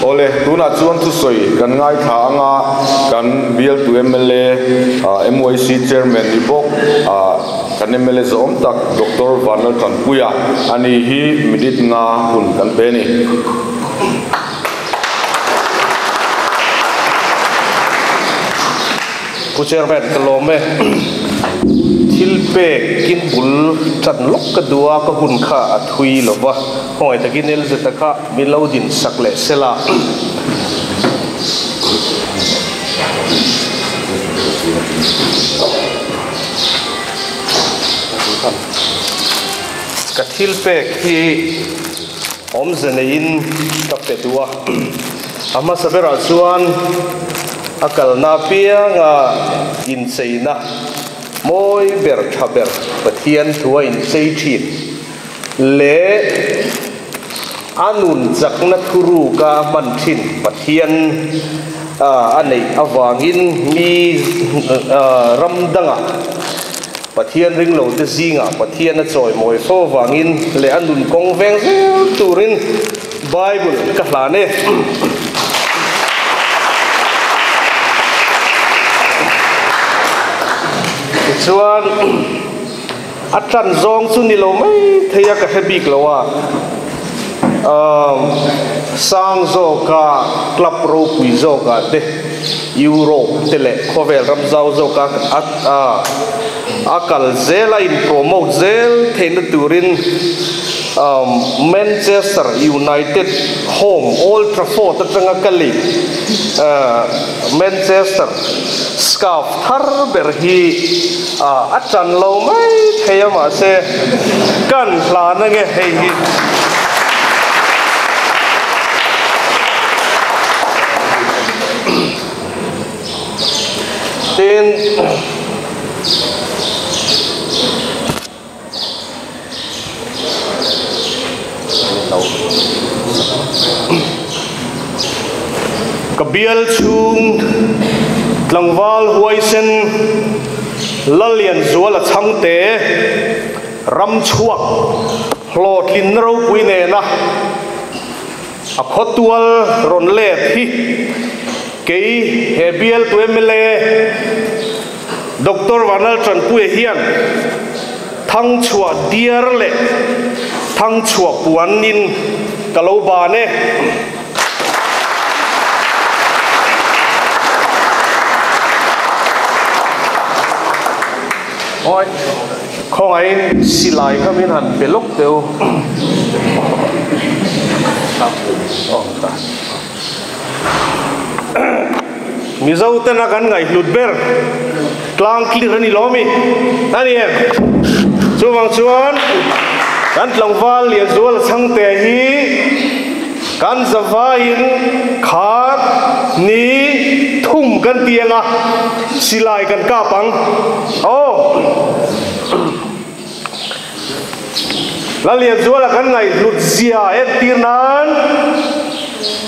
Awle, tunah chuan thusawi kan ngaithla anga kan bialtu mla, MYC Chairman ni bawk, kan mla zawm tak Doctor Vanlaltanpuia a ni hi minute nga hun kan pe a ni. Pu Chairman ka lawm e. Thil pek kin bul tan lawk ka duh a, ka hun kha a thui lo va, khawngaih takin Elzeta kha min lo din sak leh sela. Ka thil pek hi awmze neiin ka pe duh a, a hmasa berah chuan a kalna apianga incheina mawi ber tha ber Pathian thu a inchei thin leh a nun chakna thuruka a hman thin Pathian a neih avangin mi ram dangah Pathian ringlote zingah Pathian a chawimawi fo avangin leh a nun kawng veng zel turin Bible ka hlan e. Tichuan, a tan zawng chu ni lo mai thei a ka hre bik lo a, sang zawka club ropui zawkah te, Europe te leh khawvel ram zau zawka a kal zel a in promote zel theihna turin Manchester United home Old Trafford atanga kal i Manchester scarf thar ber hi a tan lo mai thei a mahse kan hlan ange hei hi. Tin, Ka bial chhung tlangval huaisen Lallianzuala Chhangte ram chhuak hlawhtlinna ropui nena a khawtual rawn let hi kei he bialtu mla Doctor Vanal Tanpuia hian Thangchhuah diar leh Thangchhuah puanin ka lo ban e. Awi, khawngaihin silai kha min han pe lawk teh u. Mizo tena kan ngaihhlut ber tlang clear a ni lo mi? A ni em? Chuvang chuan kan tlangval Lianzuala Chhangte hi kan zavaiin khat ni thum kan ti ang a, silai kan kap ang. Aw! Lalianzuala kan ngaihhlut zia entir nan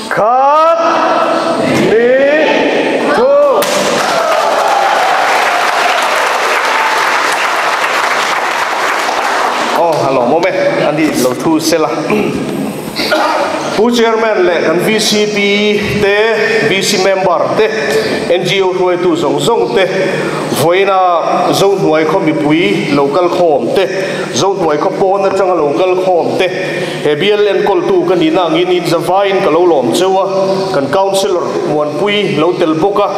khat ni thu. Aw a lawmawm e, a ni lo thu sela. Pu Chairman leh kan VCP te, VC member te, NGO hruaitu zawng zawng te, Vawiina Zohnuai khaw mipui lo kal khawm te, Zohnuai khaw pawn atanga lo kal khawm te, he bial enkawltu ka nihna angin inzavaiin ka lo lawm cheu a, kan Councillor Muanpui lo tel bawk a,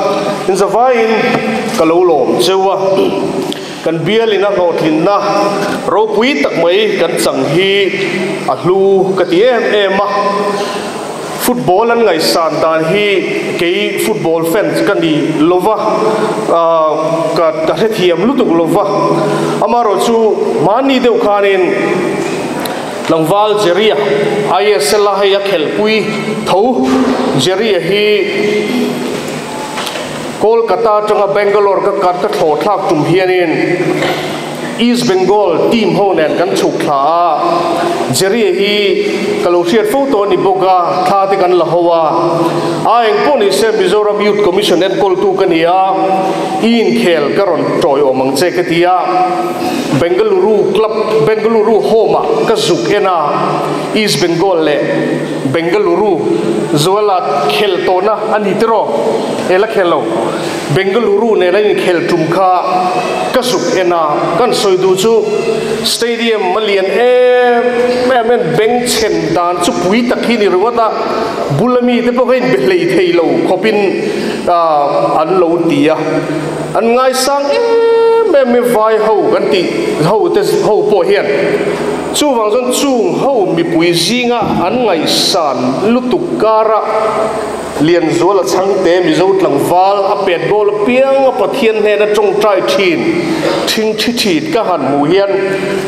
inzavaiin ka lo lawm cheu a. Kan bialin a hlawhtlinna ropui tak mai kan chang hi a hlu ka ti em em a. Football an ngaihsan dan hi kei football fans ka ni lova, ka ka hrethiam lutuk lova. Amaherawh chu hmanni deuh khanin tlangval Jerry-a ISL-a hei a khelhpui tho Jerry-a hi Kolkata atanga Bangalore ka kar ka thlawh thlak tum hianin East Bengal team ho nen kan chhuk thla a, Jerry-a hi ka lo hriat fo tawh a ni bawk a, thla te kan la ho a. A eng pawh ni se Mizoram Youth Commission enkawltu ka ni a, i inkhel ka rawn tawiawm ang che ka ti a, Bengaluru club Bengaluru home ah ka zuk en a, East Bengal leh Bengaluru Zuala khel tawhna a ni tiraw? He la khel lo. Bengaluru nena inkhel tum kha ka zuk en a, kan sawi duh chu stadium a lian em em en beng chhen dan chu pui tak hi ni ringawt a, bula mite pawh kha inbe hlei thei lo khawpin an lo ti a, an ngaisang em em i vai ho kan tih ho te ho pawh hian. Chuvang chuan chung ho mipui zinga an ngaihsan lutuk kara Lianzuala Chhangte Mizo tlangval a pet goal apiang a Pathian hnena tawngtai thin thing thi thit ka han hmuh hian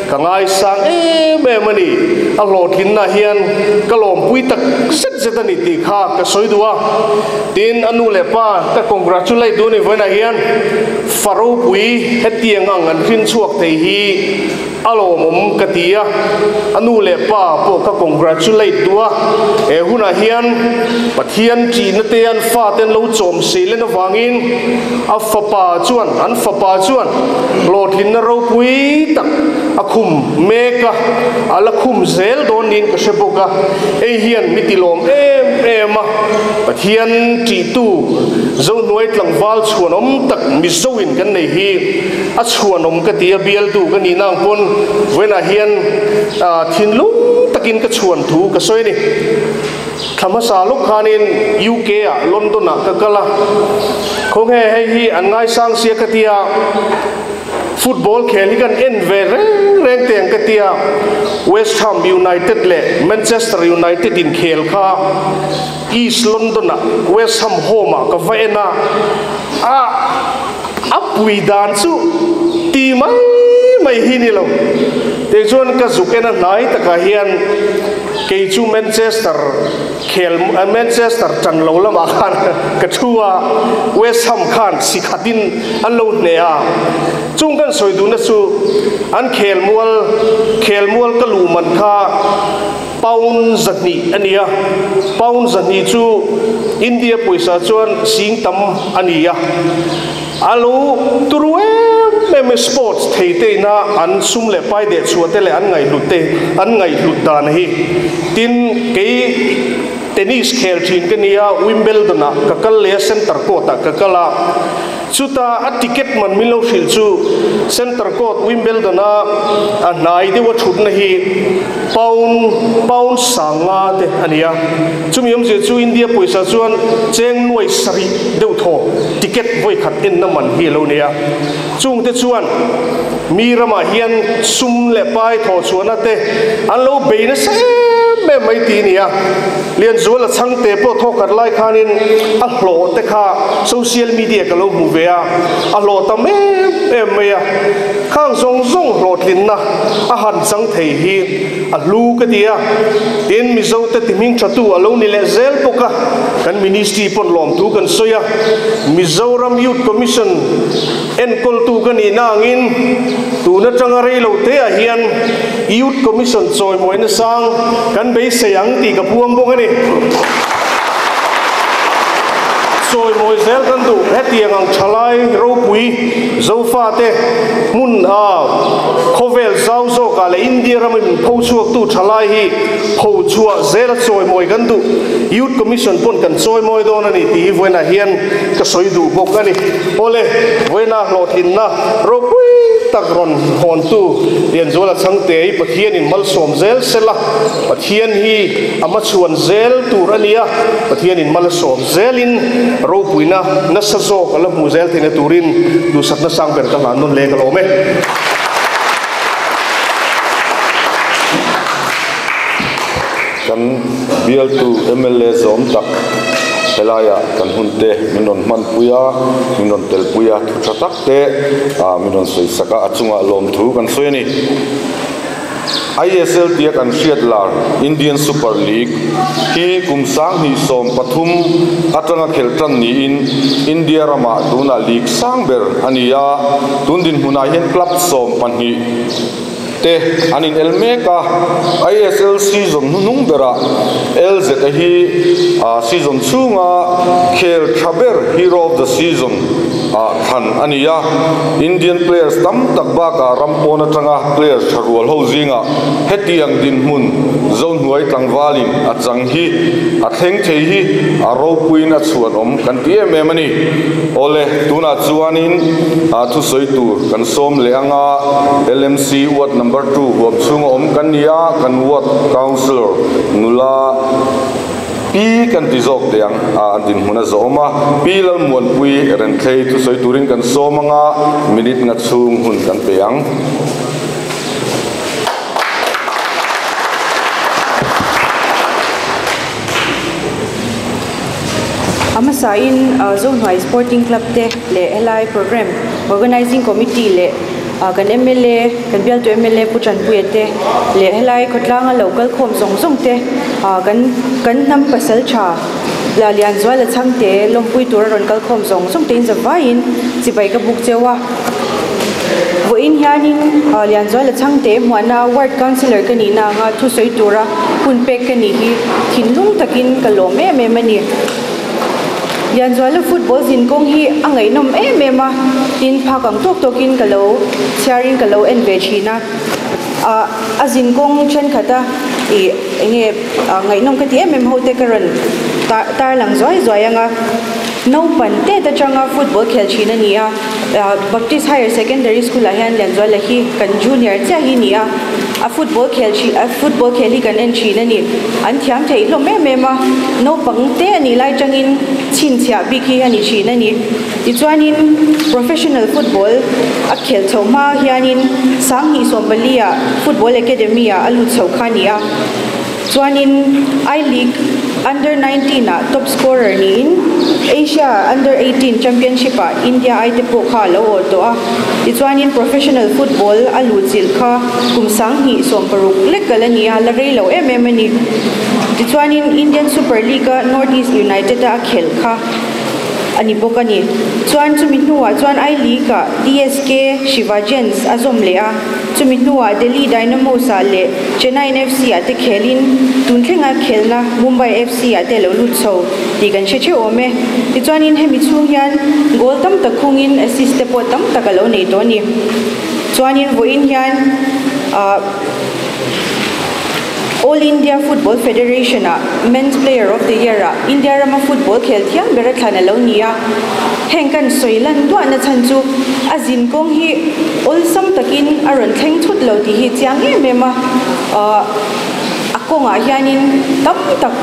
ka ngaisang em em a ni. A hlawhtlinna hian ka lawmpui tak zet zet a ni tih kha ka sawi duh a. Tin, a nu leh pa ka congratulate duh a ni vawiinah hian fa ropui hetiang ang an hrin chhuak thei hi A lawmawm ka ti a, a nu leh pa pawh ka congratulate duh a, he hunah hian Pathian ṭihna te an fate an lo chawm sei len avangin a fapa chuan an fapa chuan hlawhtlinna ropui tak a khum mek a, a la khum zel dawn niin ka hre bawk a, hei hian mi ti lawm em em a, Pathian ṭihtu Zohnuai tlangval chhuanawm tak Mizoin kan nei hi. A chhuanawm ka ti a, bialtu ka nihna ang pawn vawiinah hian thinlung takin ka chhuan thu ka sawi a ni. Thla hmasa lawk khanin UK ah London ah ka kal a, khawnge hei hi an ngaisang sia ka ti a, football khel hi kan en ve reng reng teh ang ka ti a, West Ham United leh Manchester United inkhel kha East London ah West Ham home ah ka va en a, a. A pui dan chu ti mai mai hi ni lo. Tichuan ka zuk en a hnai takah hian Kei chu Manchester khel Manchester tan lo lama khan ka thua West Ham khan sikhatin an lo hne a chung kan soi du na chu an khel mual khel mual ka lu man kha pound zani ania pound zani chu India poisa chuan sing tam ania alo turu em sports theite na an sum le pai de chuate le an ngai hlute an ngai hlut dan hi tin ke tennis khel thin ke nia Wimbledon a ka kal le center court a ka kala chuta a ticket man milo hril chu center court Wimbledon a a nai dewa thut na hi pound sanga te ania chumi om je chu India poisa chuan cheng nuai sari deuh tho ticket voi khat en na man hi lo nia chung te chuan mi rama hian sum le pai tho chuan ate an lo be na se me mai ti nia lian zual a chang te po tho kat lai khanin a hlo te kha social media ka lo mu ve a a hlo ta me em me a khang zong zong hlo tlin na a han chang thei hi a lu ka tia tin mizo te timing thatu a lo ni le zel poka kan ministry pon lom tu kan soya Mizoram Youth Commission en kol tu kan ni nangin tuna tanga rei lo te a hian Youth Commission choi moi na sang kan be seyang ti ka puang bok ani choi moi zel kan du hetiang ang thalai ropui zofa te mun a khovel zau zo ka le India ram in pho chuak tu thalai hi pho chua zel choi moi kan du Youth Commission pon kan choi moi don ani ti voina hian ka soi du bok ani ole voina hlothin na ropui takron hon tu lian zola changte hi Pathian in malsawm zel sela Pathian hi ama chuan zel tur ania Pathian in malsawm zelin ropuina na sa zo kala mu zel thina turin du sakna sang ber ka lan non le ka lome kan bial tu MLA zom tak helaya kan hunte minon man puya minon tel puya thu thatak te a minon soi saka achunga lom thu kan soini ISL tiak an hriat lar Indian Super League hi kumsang hi som pathum atanga kheltan ni in India rama tuna league sangber ania tundin huna hian club som panhi te anin elmeka ISL season nung bera LZ hi season chunga khel thaber hero of the season a than ania Indian players tam tak ba ka rampona tanga players tharual ho zinga hetiang din mun zone huai tlangwalin a chang hi a thleng thei hi a ropuin a chuan om kan ti em em ani ole tuna chuanin a thu soi tur kan som le anga LMC ward number 2 huam chunga om kan nia kan ward councillor nula pi kan ti zok tiang a din huna zoma pi lal muan pui ren thlei thu soi turin kan somanga minute nga chung hun kan peang amasa in Zone High Sporting Club te le LI program organizing committee le kan MLA kan bial tu MLA puchan puete le helai khotlanga local khom zong zong te kan kan nam pasal tha la lian zwala changte lompui tur ron kal khom zong zong te in zawain chibai ka buk chewa vo in hianin lian zwala changte muana ward councillor kani na nga thu soi tura hun pek kani hi thinlung takin kalome me mani lian zwala football zin kong hi angai nom em em a tin phakang tok tokin kalo charing kalo en ve thina a azin kong chen khata i enge ngai nom ka ti em em ho te karan tar lang zoi zoi anga no pan te ta changa football khel thina ni a Baptist Higher Secondary School a hian lian zwala hi kan junior cha hi ni a football khel chi a football khel hi kan en thina ni an thiam thei hlom em em a no pang te ani lai changin chin chia bi khi ani thina ni ti chuanin professional football a khel choma hianin sanghi sombalia football academy a alu chho khania chuanin I League Under 19 ah top scorer niin Asia Under 18 Championship ah India ai te pawh kha a lo awh tawh a. Tichuanin professional football a luhchilh kha kum 2016 lek kal a ni a, la rei lo em em a ni. Tichuanin Indian Super League a North East United a a khelh kha a ni bawk a ni. Chuan chumi hnuah chuan I League ah DSK Shivajians a zawm leh a. Chumi hnuah Delhi Dynamos ah leh Chennaiyin FC ah te khelin tun thlenga khelna Mumbai FC ah te a lo lut chho tih kan hre theuh awm e. Tichuanin hemi chhung hian goal tam tak khungin assist te pawh tam tak a lo nei tawh a ni. Chuanin vawiin hian ah All India Football Federation ah Men's Player of the Year ah India rama football khel thiam ber a thlan a lo ni a. Heng kan sawi lan duahna chhan chu a zin kawng hi awlsam takin a rawn thleng thut lo tih hi chiang em em a, a kawngah hianin tam tak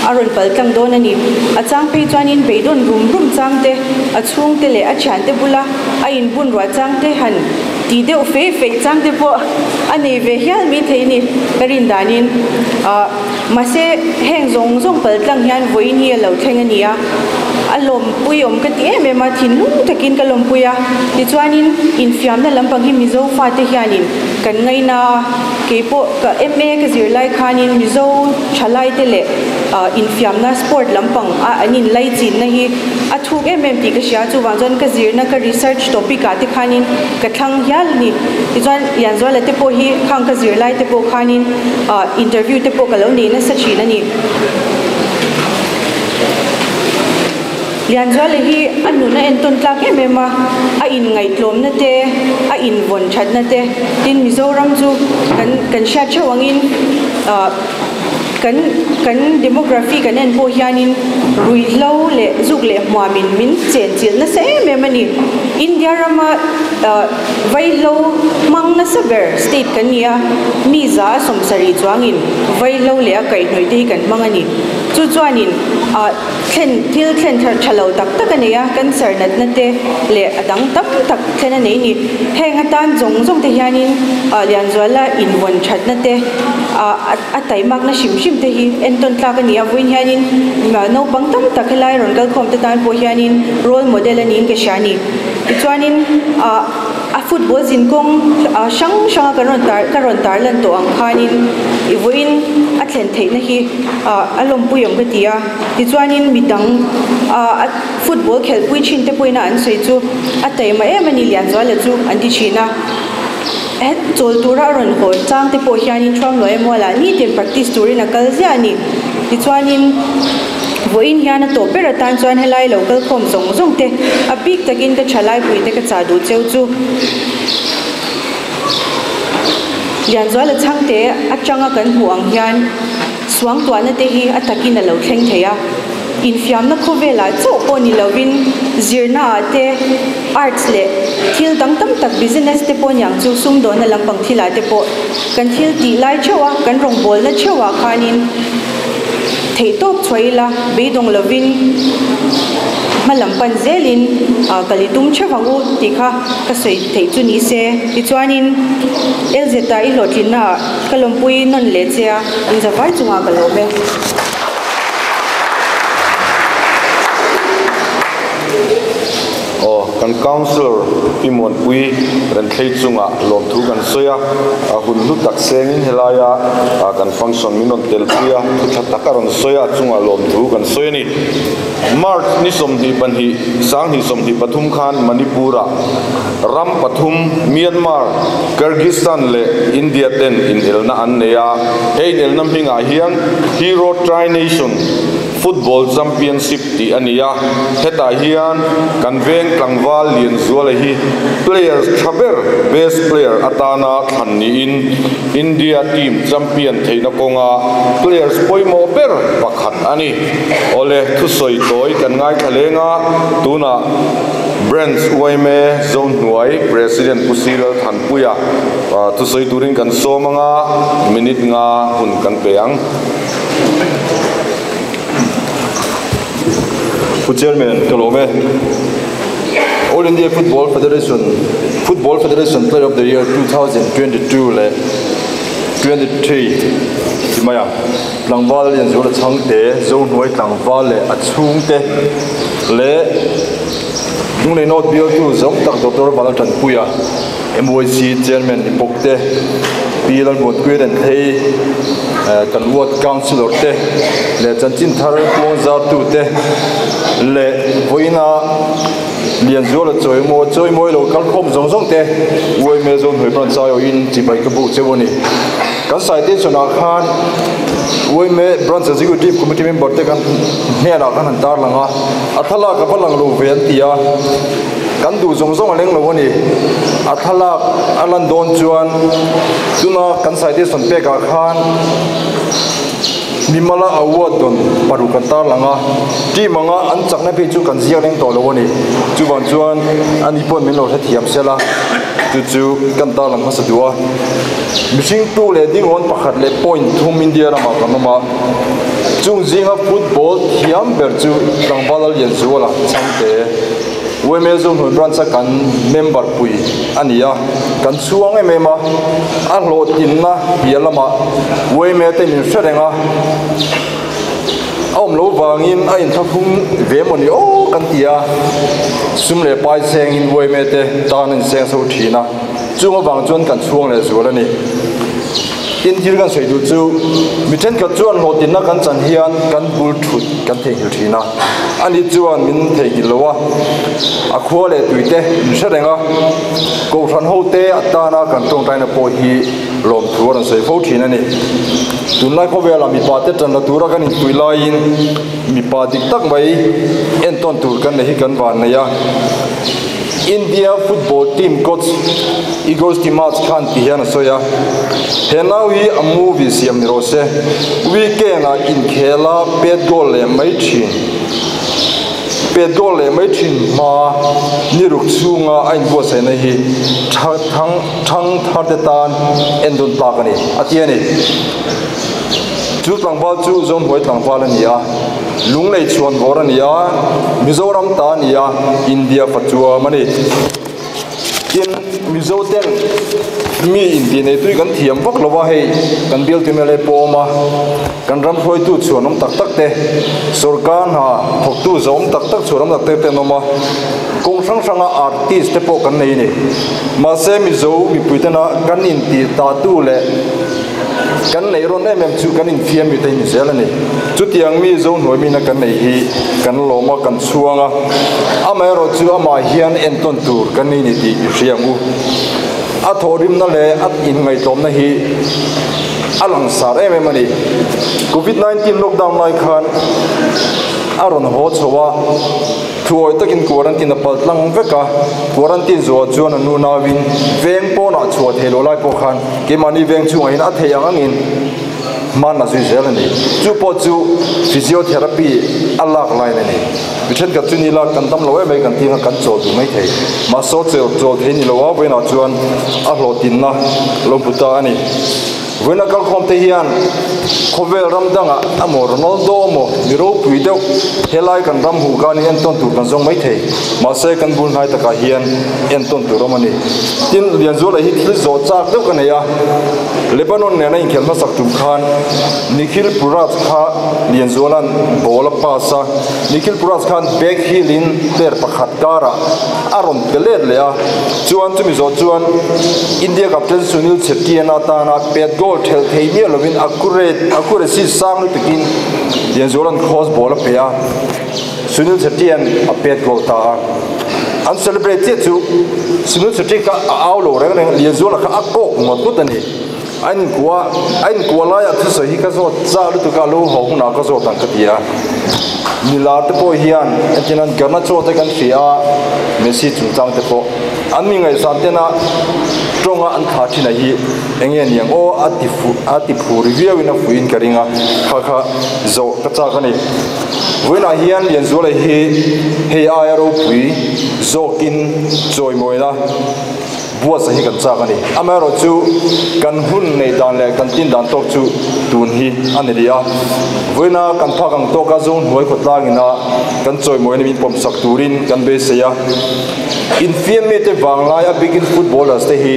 a rawn pal tlang dawn a ni. A chang phei chuanin beidawn rum rum chang te, a chhungte leh a thiante bula a inbun ruah chang te han tih deuh feih feih chang te pawh a nei ve hial mai thei a ni ka rin danin. Mahse, heng zawng zawng pal tlang hian vawiin hi a lo thleng a ni a, a lawmpui awm ka ti em em a, thinlung takin ka lawmpui a. Tichuanin, infiamna lampang hi Mizo fate hianin kan ngaina a, keipawh ka MA ka zir lai khanin Mizo thalaite leh infiamna sport lampang a an inlaichinna hi a thuk em em tih ka hria, chuvang chuan ka zirna ka research topic ah te khanin ka thlang hial a ni. Tichuan, Lianzuala te pawh hi khang ka zir lai te pawh khanin interview te pawh ka lo nei nasa thin a ni. Lianzuala hi a nun a entawn tlak em em a, a inngaihtlawmna te, a invawn thatna te, tin Mizoram chu kan kan hriat theuh angin kan kan demography kan en pawh hianin ruihhlo leh zuk leh hmuamin min chenchilh nasa em em a ni. India rama Vaihlo hmang nasa ber state kan ni a, mi 170 chuangin vaihlo leh a kaihhnawih te hi kan hmang a ni. Chu chuanin ah thlen thil thlen thar tha lo tak tak a nei a, cancer natna te leh a dang tam tak thlen a nei ni. Heng atan zawng zawng te hianin ah Lianzuala invawn thatna te ah a taimakna hrim hrim te hi entawn tlak a ni a, vawiin hianin naupang tam tak helai rawn kalkhawm te tan pawh hianin role model a niin ka hria a ni. Tichuanin ah a football zinkawng ah hrang hranga kan rawn tar ka rawn tar lan tawh ang khanin i vawiin a thlen theihna hi ah a lawmpui awm ka ti a. Tichuanin midang ah a football khelhpui thin te pawhin a an sawi chu a taima em a ni Lianzuala chu an ti thin a. Het chawl tura a rawn haw chang te pawh hianin Thuamluaia mualah nitin practice turin a kal ziah a ni. Tichuanin. Vawiin hian a tawp ber atan chuan helai lo kalkhawm zawng zawng te a bik takin ka thalaipui te ka chah duh cheu chu. Lianzuala chhangte atanga kan hmuh ang hian suangtuahna te hi a takin a lo thleng thei a, infiamna khawvelah chauh pawh ni lovin zirna ah te, arts leh thil dang tam tak business te pawh niang chu sumdawnna lampang thilah te pawh kan thil tih lai theuh a, kan rawngbawlna theuh ah khanin Theihtawp chhuah ila beidawng lovin hma lam pan zelin ka li tum theuh ang u tih kha ka sawi theih chu ni se. Tichuanin LZ-a i hlawhtlinnaah ka lawmpui nawn leh che a, inzavai chungah ka lawm e. Aw, kan Councillor Pi Muanpui Renthlei chungah lawmthu kan sawi a, a hun hlu tak sengin helaia kan function min rawn telpui a, thu tha tak a rawn sawi a, a chungah lawmthu kan sawi a ni. March ni 22, 2023 khan Manipur-ah ram pathum Myanmar, Kyrgyzstan leh India ten inelna an nei a, he inelna hmingah hian Hero Tri-Nation Football Championship tih a ni a, hetah hian kan veng tlangval Lianzuala hi players tha ber, best player, atana thlan niin India team champion theihna kawnga players pawimawh ber pakhat a ni. Awle, thusawi tawi kan ngaithla leng a, tunah Branch yma Zohnuai President Pu Siral Thanpuia thusawi turin kan sawm anga minute nga hun kan pe ang. Pu Chairman, ka lawm e. All India Football Federation Football Federation Player of the Year 2022 leh 23 ti mai ang tlangval Lianzuala Chhangte Zohnuai tlangval leh a chhungte leh Lunglei North bialtu zawng tak Doctor Vala Tanpuia MYC Chairman ni bawk te Pi Lalmuanpuia nen phei kan Ward Councillor te leh chanchin thar puang zartu te leh vawiina Lianzuala chawimawi chawimawi lo kalkhawm zawng zawng te UMA Zohnuai Branch aiawhin chibai ka buk cheu a ni. Kan citation ah khan UMA Branch Executive Committee member te kan hnenah khan han tarlang a, a thlalak a va lang lo ve an ti a, kan duh zawng zawng a leng lo a ni. A thlalak a lan dawn chuan tuna kan citation pekah khan Mimala award dawn paruk kan tarlang a, team anga an chakna phei chu kan ziak reng tawh lo a ni. Chuvang chuan ani pawn min lo hrethiam sel a, chu chu kan tarlang hmasa duh a. Mihring tu leh dingawn pakhat leh point thum India ramah kan awm a, chung zinga football thiam ber chu tlangval Lallianzuala Chhangte, UML Zohnuai Branch a kan member pui a ni a, kan chhuang em em a, a hlawhtlinna piah lamah UML te min hre reng a, a awm lo vangin a inthlahrung ve maw ni aw kan ti a, sum leh pai sengin UML te tan a inseng so thin a, chung avang chuan kan chhuang leh zual a ni. Tin, thil kan sawi duh chu mi thenkhat chuan hlawhtlinna kan chan hian kan bul thut kan theihnghilh thin a. Ani chuan min theihnghilh lo a, a khua leh tui te min hre reng a, Kohhran ho te atana kan tawngtaina pawh hi lawmthu a rawn sawi fo thin a ni. Tunlai khawvelah mipa te tan la tura kan inpui laiin mipa dik tak mai entawn tur kan nei hi kan van nei a. India football team coach Igor Stimac khan ti hian a sawi a, He nau hi a movie siam ni rawh se, weekend ah inkhel a pet goal leh mai thin, pet goal leh mai thin hma ni ruk chhunga a inbuatsaihna hi thang thang thar te tan en dawn tlak a ni, a ti a ni. Chu tlangval chu Zohnuai tlangval a ni a. Lunglei chhuan vawr a ni a, Mizoram ta a ni a, India fa chuam a ni. Tin, Mizo ten mi intih nei tui kan thiam vak lo a, hei kan bialtu mla pawh a awm a, kan ram hruaitu chhuan awm tak tak te, sorkar hna thawktu zawm tak tak chhuan awm tak tak te an awm a, kawng hrang hranga artist te pawh kan nei a ni. Mahse Mizo mipui tena kan intih tatu leh Kan neih rawn em em chu kan infiam mi te hi ni zel a ni. Chutiang mi Zohnuai mina kan nei hi kan lawm a, kan chhuang a. Amaherawh chu amah hian entawn tur kan nei ni tih i hria ang u. A thawhrimna leh a inngaihtlawmna hi a langsar em em a ni. Covid 19 lockdown lai khan a rawn haw chho a. Thuawi takin quarantine a pal tlang vek a, quarantine zuah chuan a nu nauin veng pawnah chhuah theih loh lai pawh khan keimahni veng chhungah hian a theih ang angin hman a zui zel a ni. Chu pawh chu physiotherapy a lak line a ni. Mi thenkhat chu ni la kan dam lo em mai kan tih kha kan chawl duh mai thei. Mahse aw chawl thei ni lo a, vawiinah chuan a hlawhtlinna lo hmu ta a ni. Vawiina kalkhawm te hian khawvel ram dangah emaw Ronaldo emaw mi ropui deuh helai kan ram huh kanin entawn tur kan zawng mai thei. Mahse kan bul hnai takah hian entawn tur awm a ni. Tin, Lianzuala hi thil zawh chak deuh ka nei a, Lebanon nena inkhelh hmasak tum khan Nikhil Puraj kha Lianzuala'n ball a pass a, Nikhil Puraj khan back heel in player pakhat karah a rawn pe let leh a, chuan chumi zawh chuan India captain Sunil Chhetri-a'n atana pet goal thelh thei miah lovin accurate accuracy sang lutukin Lianzuala'n cross ball a pe a, Sunil Chhetri-a'n a pet goal ta a. An celebrate chiah chu Sunil Chhetri kha a au lo reng reng, Lianzuala kha a kawk ngawt ngawt a ni. A inkuah a inkuah laiah thusawi hi ka zawt chak lutuk a, lo haw hunah ka zawt ang ka ti a. Milar te pawh hian entirna Garnacho te kan hria a, Messi chungchang te pawh an mi ngaihsan tena tawnga an thlah thin a hi eng nge niang aw a ti fu a ti phur viauin a fuiin ka ring a, kha kha zawh ka chak a ni. Vawiinah hian Lianzuala hi hei aia ropui zawkin chawimawina. Buatsa hi kan chak a ni. Amaherawhchu kan hun neih dan leh kan tin dan tawk chu tun hi a ni rih a. Vawiina kan phak ang tawka zawng hnuai khawtlang ina kan chawimawina min pawmsak turin kan beisei a. Infiam mite vanglai a bikin footballers te hi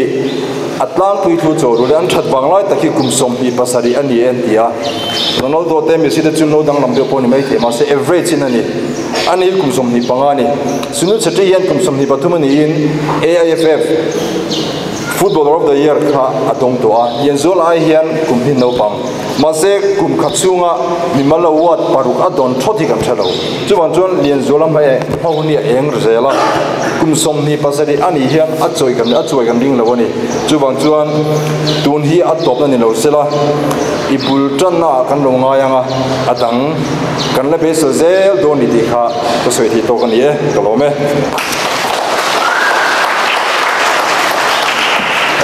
A tlangpui thu chaw ru leh an that vang lai tak hi kum 27 a ni e an ti a. Ronaldo te Messi te chu no danglam deuh pawh ni mai thei mahse average in a ni. Ani hi kum 25 a ni. Sunil Chhetri hian kum 23 a niin AIFF Footballer of the Year kha a dawng tawh a. Lianzuala ai hian kum hi naupang. Mahse kum khat chhunga mimal award paruk a dawn thawt hi kan hre lo. Chuvang chuan Lianzuala hmai hma hun hi a eng zel a, kum 27 a nih hian a chawi kan a chuai kan ring lo a ni. Chuvang chuan tun hi a tawpna ni lo sela, i bul tanna ah kan lo ngai ang a, a dang kan la beisel zel dawn ni tih kha ka sawi thei tawk a ni e, ka lawm e.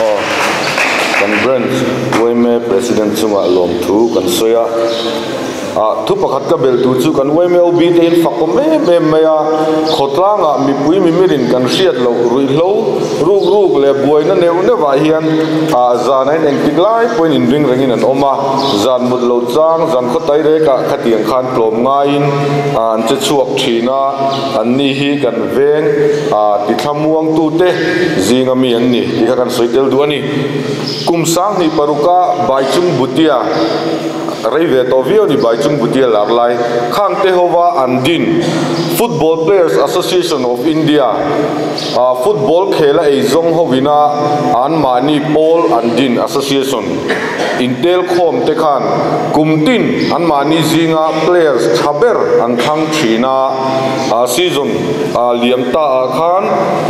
Aw, kan branch yma President chungah lawmthu kan sawi a. Ah, thu pakhat ka bel tur chu kan YMOB te in fak awm em em mai a, khawtlangah mipui mimirin kan hriat loh ruihhlo ruk ruk leh buaina neuh neuhah hian ah zan a in engtik lai pawhin inring rengin an awm a, zan mut loh chang zan khaw tai rekah khatiang khan tlawm ngaiin ah an che chhuak thin a, anni hi kan veng ah tithlamuangtute zinga mi an ni tih kha kan sawi tel duh a ni. Kum 2006 a Baichung Bhutia. Rei ve tawh viau ni Baichung Bhutia lar lai khang te hova an din Football Players Association of India ah football khel a ei zawng hovina an mahni pawl an din association intel khawm te khan kum tin an mahni zinga players tha ber an thlang thin a, season liam ta ah khan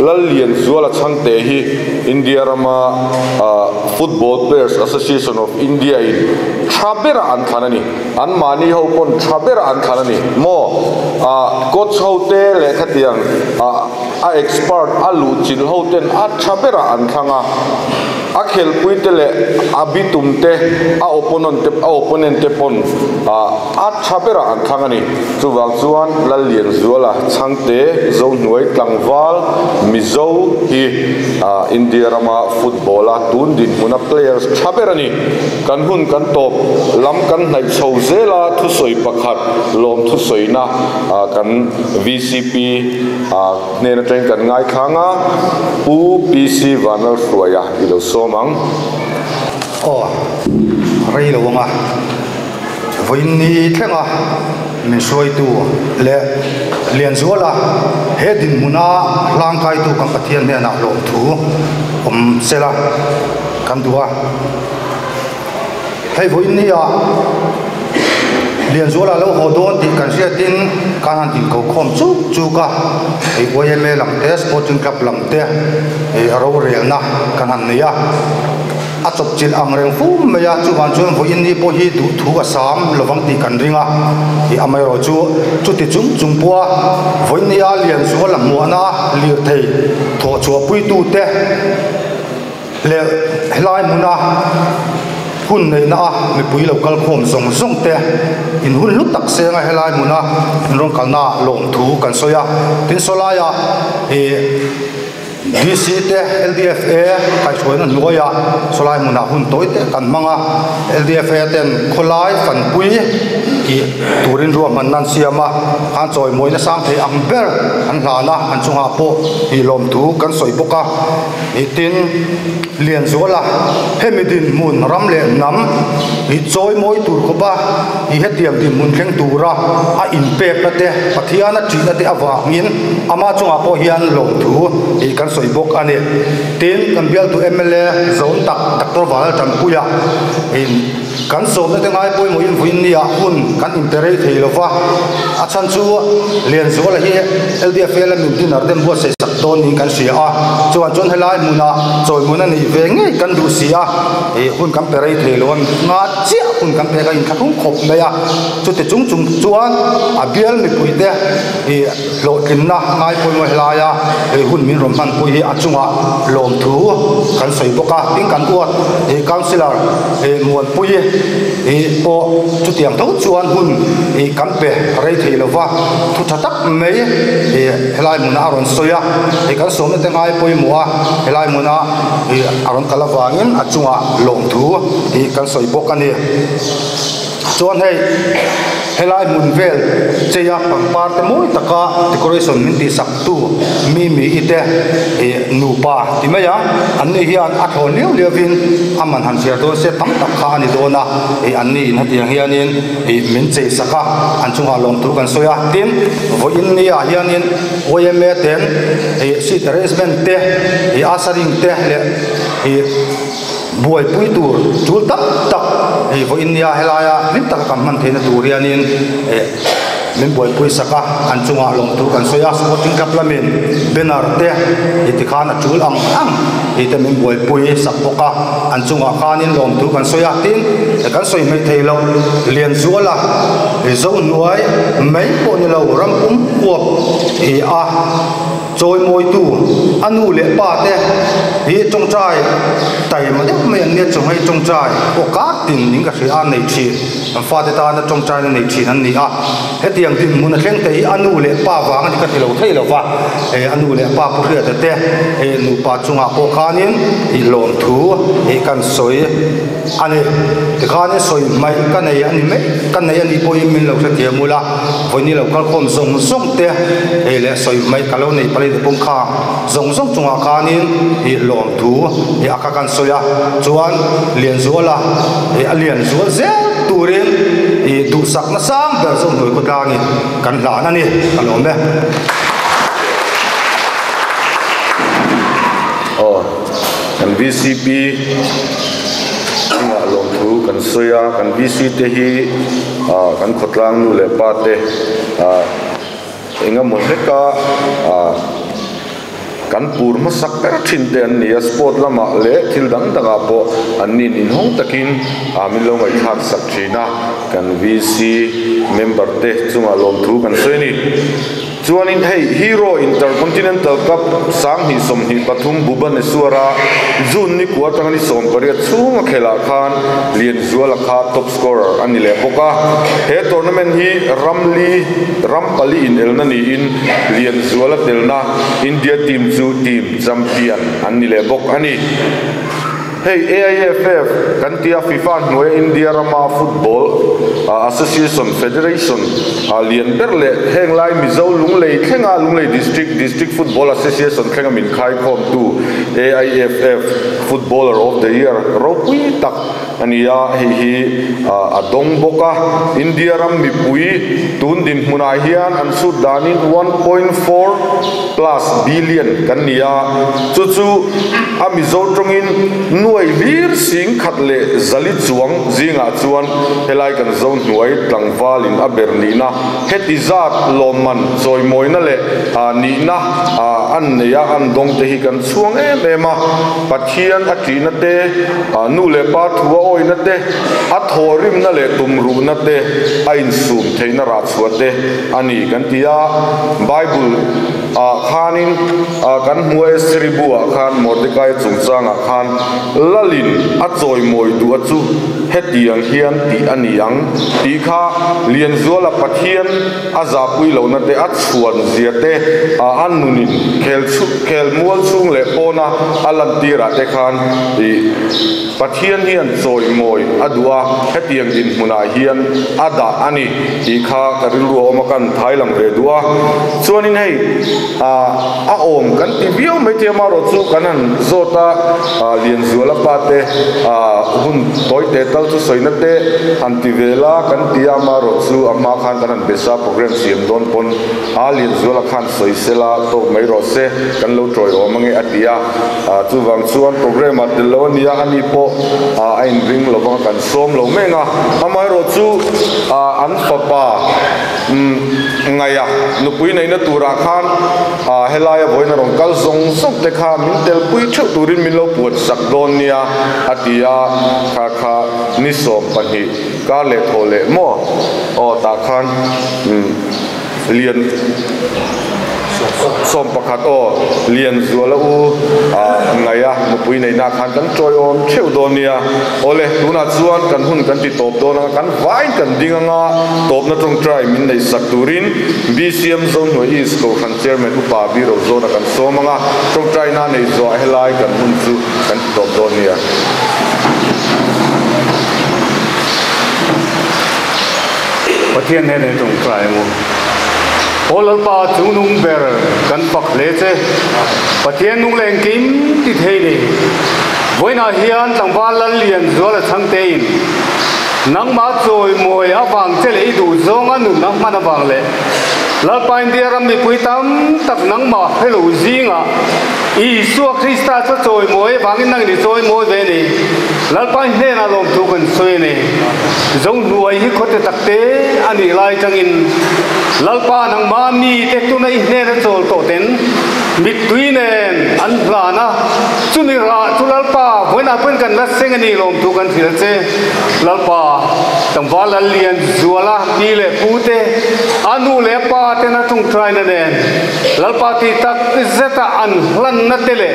Lallianzuala Chhangte hi India rama Football Players Association of India in tha bera an thlan a ni. An mahni ho pawn tha bera an thlan a ni maw? Ah, coach ho te leh khatiang ah a expert a luh chilh ho ten a tha bera an thlang a. A khelpui te leh a bitum te, a opponent te a opponent te pawn ah a tha bera an thlang a ni. Chuvang chuan Lallianzuala Chhangte Zohnuai tlangval Mizo hi India rama football a tun dinhmuna players tha ber a ni. Kan hun kan tawp lam kan hnaih chho zel a, thusawi pakhat lawm thusawina kan VCP hnen atangin kan ngaithlang a, Pu PC Vanlalhruaia i lo sawm ang. Aw, rei lo ang a. Vawiinni thlenga min hruaitu leh Lianzuala he dinhmuna hlangkaitu kan Pathian hnenah lawmthu awm sela kan duh a. Hei vawiinni ah Lianzuala lo haw dawn tih kan hriatin kan han inko khawm chuk chuk a, hei YMA lam te Sporting Club lam te hei rorelna kan han nei a. A chawp chilh ang reng fum mai a, chuvang chuan vawiin ni pawh hi duhthu a sam lovang tih kan ring a, tih amaherawh chu chuti chung chung pawha vawiin nia Lianzual a hmuahna lirthei thawh chhuahpuitute leh helai hmuna hun neihna a mipui lo kal khawm zawng zawng te in hun hlu tak senga helai hmuna in rawn kalna lawmthu kan sawi a, tin sawlaiah ih. DC te LDFA kaihhruaina hnuaiah sawlai hmunah hun tawi te kan hmang a, LDFA ten khawlai fanpui ih turin ruahmanna an siam a, khan chawimawina sang thei ang ber an hlan a, an chungah pawh ih lawmthu kan sawi bawk a, ih tin Lianzuala hemi dinhmun ram leh hnam ih chawimawi tur khawp a, ih hetiang dinhmun thleng tura a inpekna te Pathian a ṭihna te avangin ama chungah pawh hian lawmthu tih kan sawi bawk a ni. Tin, kan bialtu mla zawm tak Doctor Vanlal Tanpuia in kan sawmna te ngai pawimawhin vawiin nia hun kan inpe rei thei lo va, a chhan chu Lianzuala hi LDFA lamin dinner te buatsaih sak dawn niin kan hria a, chuan chuan helai hmunah chawimun a nih ve ngei kan duh si a, ih hun kan pe rei thei lo a, nga chiah hun kan pek a inthlahrung khawp mai a. Chuti chung chung chuan a bial mipuite ih hlawhtlinna ngai pawimawh helaia hei hun min rawn hmanpui hi a chungah lawmthu kan sawi bawk a. Tin kan uat ih councillor ih Muanpui ih pawh chutiang tho chuan hun ih kan pe rei thei lova thu tha tak mai ih helai hmunah a rawn sawi a. Hei kan sawmna te ngai pawimawh a helai hmuna ih a rawn kal avangin a chungah lawmthu ih kan sawi bawk a ni. Chuan hei Helai hmun vel cheia pangpar te mawi taka decoration min tih sak tu mi mi i te ih nupa ti mai a an ni hian a thlawn liau liau in a man han chhiar dawn se tam tak kha a ni dawn a ih an ni in hetiang hianin ih min chei sak a an chungah lawmthu kan sawi a tin vawiin ni ah hianin yma ten ih seat arrangement te ih ushering te leh ih buaipui tur tul tak tak hei vawiin nia helaia hlim taka kan hman theihna tur hianin eh min buaipui sak a an chungah lawmthu kan sawi a sporting club lamin banner te ih tikhan a tul ang ang tih te min buaipui sak bawk a an chungah khanin lawmthu kan sawi a tin kan sawi hmeih thei loh Lianzuala Zohnuai mai pawh ni lo ram pum huap ih a. Chawimawitu a nu leh pa te hi tawngtai taima deuh mai an nia chu hei tawngtai pawh kar tin ning ka hria a nei thin an fate tana tawngtai na nei thin an ni a hetiang dinhmun a thleng te hi a nu leh pa vang a ni ka ti lo thei lo va he a nu leh pa pu hriata te he nupa chungah pawh khanin ih lawmthu ih kan sawi a ni tikhanin sawi hmaih ka nei a ni mai ka nei a nih pawhin min lo hrethiam ula vawiin lo kalkhawm zawng zawng te hei leh sawi hmaih ka lo nei palei te pawh kha zawng zawng chungah khanin ih lawmthu ih a kha kan sawi a chuan Lianzuala ih a lian zual zel turin ih duhsakna sang ber zawng hnuai khawtlangin kan hlan a ni ka lawm e. Aw kan VCP. Chungah lawmthu kan sawi a, kan VC te hi ah kan khawtlang nu leh pa te ah eng emaw hleka ah kan pur hmasak ber thin te an ni a, sport lamah leh thil dang dangah pawh an nin inhawng takin ah min lo ngaihthlak sak thin a, kan VC member te chungah lawmthu kan sawi a ni. Chuanin hei Hero Intercontinental Cup 2023 Bhubaneswar-a June ni kua atanga ni 18 chhunga khelhah khan Lianzuala kha top scorer a ni leh bawk a. He tournament hi ram li ram pali inelna niin Lianzuala telna India team chu team champion an ni leh bawk a ni. Hei AIFF kan tia FIFA hnuaia India rama football association federation lian ber leh heng lai Mizo Lunglei thlenga Lunglei District District Football Association thlenga min khaikhawmtu AIFF Footballer of the Year ropui tak a ni a, hei hi a dawng bawk a. India ram mipui tun dinhmunah hian an chhut danin 1.4 plus billion kan ni a, chu chu a Mizo tawngin nuai hlir sing khat leh zali chuang zingah chuan helai kan zo hnuai tlangvalin a ber nihna heti zat lawmman chawimawina leh nihna an nei a, an dawng te hi kan chhuang em em a, Pathian a ṭihna te, nu leh pa thu a awihna te, a thawhrimna leh tumruhna te a insum theihna rah chhuah te a ni kan ti a. Bible ah khanin kan hmu a Estheri bu ah khan Mordecai chungchangah khan Lalin a chawimawi duh a chu hetiang hian tih a ni ang tih kha Lianzuala Pathian a zahpui lohna te a chhuan zia te a nunin khel khel mual chhung leh pawna a lantirah te khan ih Pathian hian chawimawi a duh a hetiang dinhmunah hian a dah a ni tih kha ka rilru a awm a kan thai lang ve duh a chuanin hei ah a awm kan ti viau mai thei amaherawh chu kan han zawt a ah Lianzuala pa te ah hun tawi teh tal chu sawina te han ti ve la kan ti a amaherawh chu a hma khan kan han besa program siam dawn pawn a Lianzuala khan sawi sela tawk mai rawh se kan lo tawiawm ange a ti a ah chuvang chuan program ah tel lo a nia ani pawh ah a inring lovang kan sawm lo meng a amaherawh chu ah an fapa umm ngaih a nupui neihna turah khan ah helaia vawiin a rawn kal zawng zawng te kha min telpui theuh turin min lo puan sak dawn nia a ti a kha kha ni 12 kar leh thaw leh maw aw tah khan umm Lian 11 aw Lianzuala u ah ngaih a nupui neihna khan kan tawiawm theuh dawn nia. Awle tunah chuan kan hun kan ti tawp dawn anga kan vain kan ding anga tawpna tawngtai min neih sak turin BCM Zohnuai East Kohhran Chairman Upa Biro zawna kan sawm anga tawngtaina nei zuah helai kan hun chu kan ti tawp dawn nia. Pathian hnenah i tawngtai ang u. Aw Lalpa chungnung ber kan fak hle che. Pathian nung leh engkim ti thei ni. Vawiinah hian tlangval Lallianzuala chhangtein nangmah chawimawi avang che leh i duhzawnga nun a hman avang leh Lalpa India ram mipui tam tak nangmah hre lo zingah Isua Krista chu chawimawi avangin nangin i chawimawi ve a ni. Lalpa i hnenah lawmthu kan sawi a ni. Zohnuai hi khawte takte a nih lai tangin Lalpa nangmah mite tuna i hnena chawl tawh ten mittui nen an hlan a, chumi rah chu Lalpa vawiinah pawhin kan la seng a ni lawmthu kan hrilh che. Lalpa, tlangval Lallian Zuala pi leh pute, a nu leh a pa tena tawngtaina nen Lalpa tih tak zeta an hlanna te leh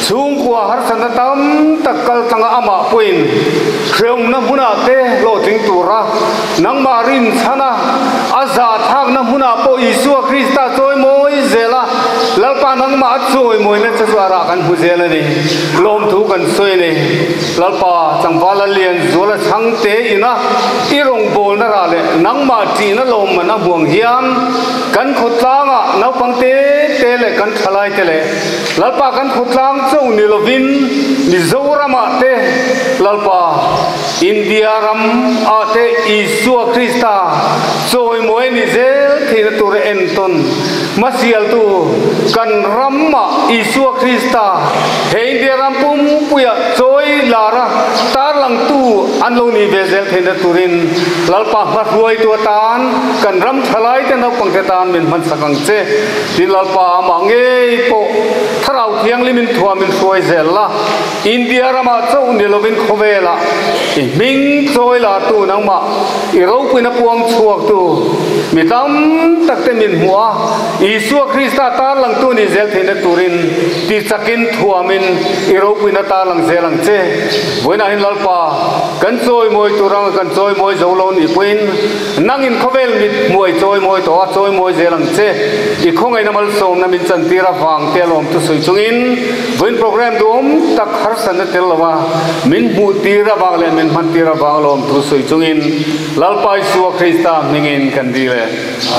chhungkua harsatna tam tak kal tlanga amah pawhin hreawmna hmunah te hlawhtling tura nangmah rinchhana a zahthlakna hmunah pawh Isua Krista chawimawi zela Lalpa nangmah a chawimawina che chu a rah kan hmu zel a ni. Lawmthu kan sawi a ni. Lalpa, tlangval Lallianzuala chhangte ina i rawngbawlna rah leh nangmah ṭihna lawmman a hmuang hian kan khawtlangah naupang te te leh kan ṭhalai te leh Lalpa kan khawtlang cho ni lovin Mizoramah te Lalpa India ram ah te Isua Krista chawimawi a ni zel theihna tura entawn hmasialtu kan ramah Isua Krista He India ram pumpuia chawi lara tarlangtu an lo nih ve zel theihna turin Lalpa hmahruaitu atan kan ram thalaite naupangte tan min hmansak ang che. Tin Lalpa amah ngei pawh Thlarau Thianghlimin thuamin hruai zel la, India ramah chauh ni lovin khawvelah i hming chawi lartu nangmah i ropuina puang chhuaktu mi tam takte min hmuh a, Isua Krista tarlangtu nih zel theihna turin Ti chakin thuamin i ropuina tarlang zel ang che. Vawiinah hian Lalpa, kan chawimawi tur anga kan chawimawi zo lo nih pawhin nangin khawvel mit hmuai chawimawi tawh a chawimawi zel ang che. I khawngaihna malsawmna min chantir avang te alawm thusawi chungin vawiin program duhawm tak harsatna tel lova min hmuhtir avang leh min hmantir avang alawm thusawi chungin Lalpa Isua Krista hmingin kan dil e.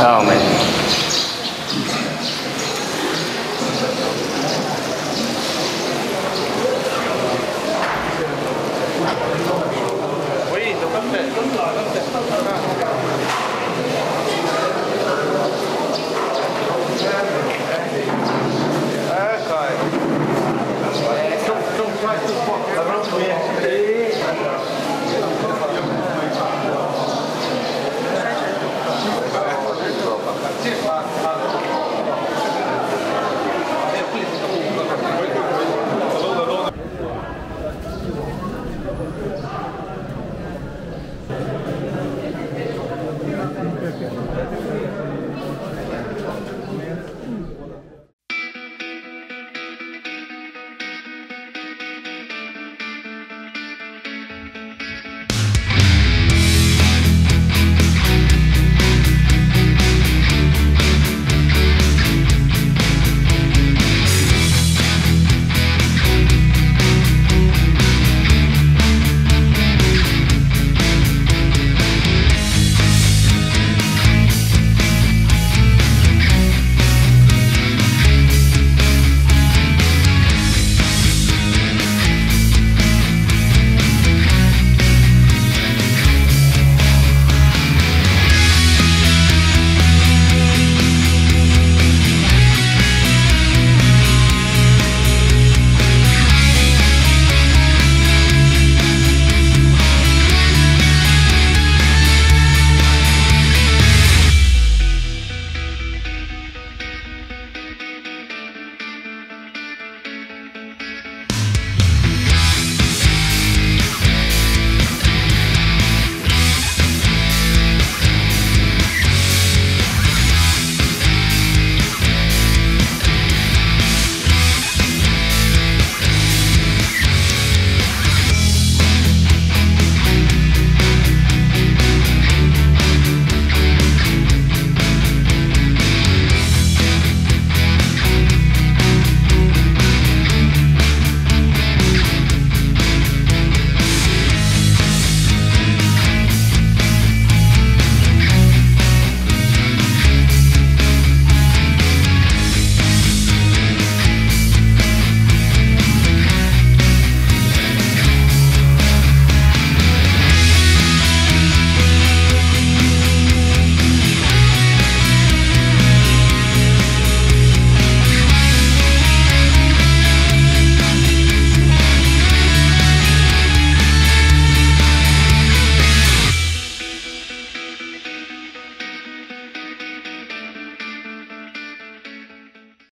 Amen.